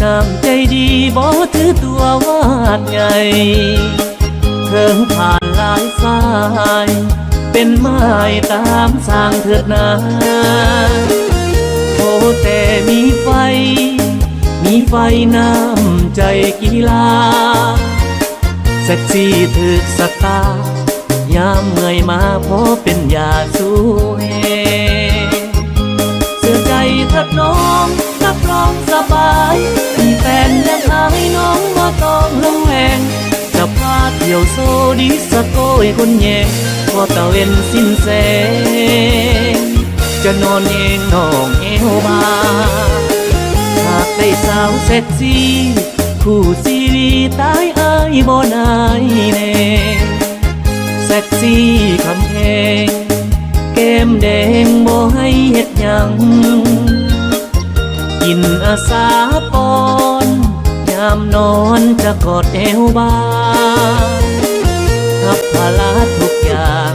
ນ້ຳໃຈດີ ບໍ່ຖືຕົວວາດໃຫຍ່ ເທິງຜ່ານຫຼາຍສາຍ ເປັນໝາຍຕາມສ້າງເທີດນາ ຂໍແຕ່ມີໄຟ ມີໄຟນ້ຳໃຈກິລາ ເຊັກຊີຖືກຊະຕາ ຍາມເມື່ອຍມາພໍເປັນຢາຊູແຮງ ເຊື່ອໃຈເທີດນ້ອງ ຮັບຮອງສະບາຍ ມີແຟນແລ້ວອ້າຍນ້ອງບໍ່ຕ້ອງລະແວງ ຈະພາທ່ຽວໂຊ ດີສະໂກຍຄົນແຍງ ພໍຕາເວັນສິ້ນແສງ ຈະນອນແຍງນ້ອງແອວບາງ ຫາກໄດ້ສາວເຊັກຊີ ຄູ່ຊີວິດຕາຍອ້າຍບໍ່ນາຍແນ ເຊັກຊີຄຳແພງ ແກ້ມແດງບໍ່ໃຫ້ເຮັດຫຍັງ ກິນອາສາປ້ອນ ຍາມນອນຈະກອດແອວບາງ ຮັບພາລະທຸກຢ່າງ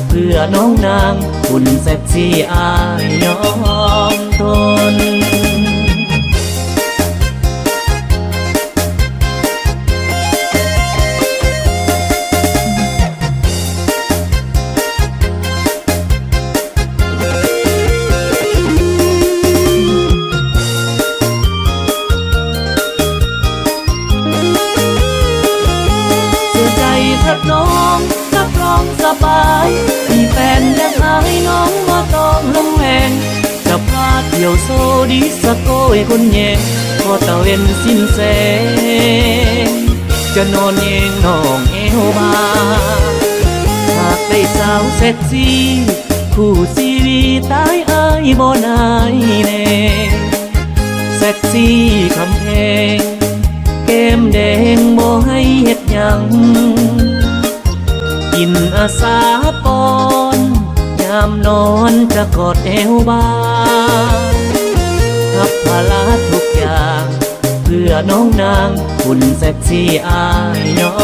ເພື່ອນ້ອງນາງ ຄຸນເຊັກຊີອ້າຍຍອມທົນ. ເສຍໃຈເຖິດນ້ອງ ຮັບຮອງສະບາຍ ມີແຟນແລ້ວອ້າຍນ້ອງບໍ່ຕ້ອງລົງແຮງ ຈະພາທ່ຽວໂຊດີສະໂກຍຄົນແຍງ ພໍຕາເວັນສິ້ນແສງ ຈະນອນແຍງນ້ອງແອວບາງ ຫາກໄດ້ສາວເຊັກຊີ ຄູ່ຊີວິດຕາຍອ້າຍບໍ່ນາຍແນ ເຊັກຊີຄຳແພງ ແກ້ມແດງບໍ່ໃຫ້ເຮັດຫຍັງ ກິນອາສາປ້ອນ ຍາມນອນຈະກອດແອວບາງ ຮັບພາລະທຸກຢ່າງ ເພື່ອນ້ອງນາງ ຄຸນເຊັກຊີອ້າຍຍອ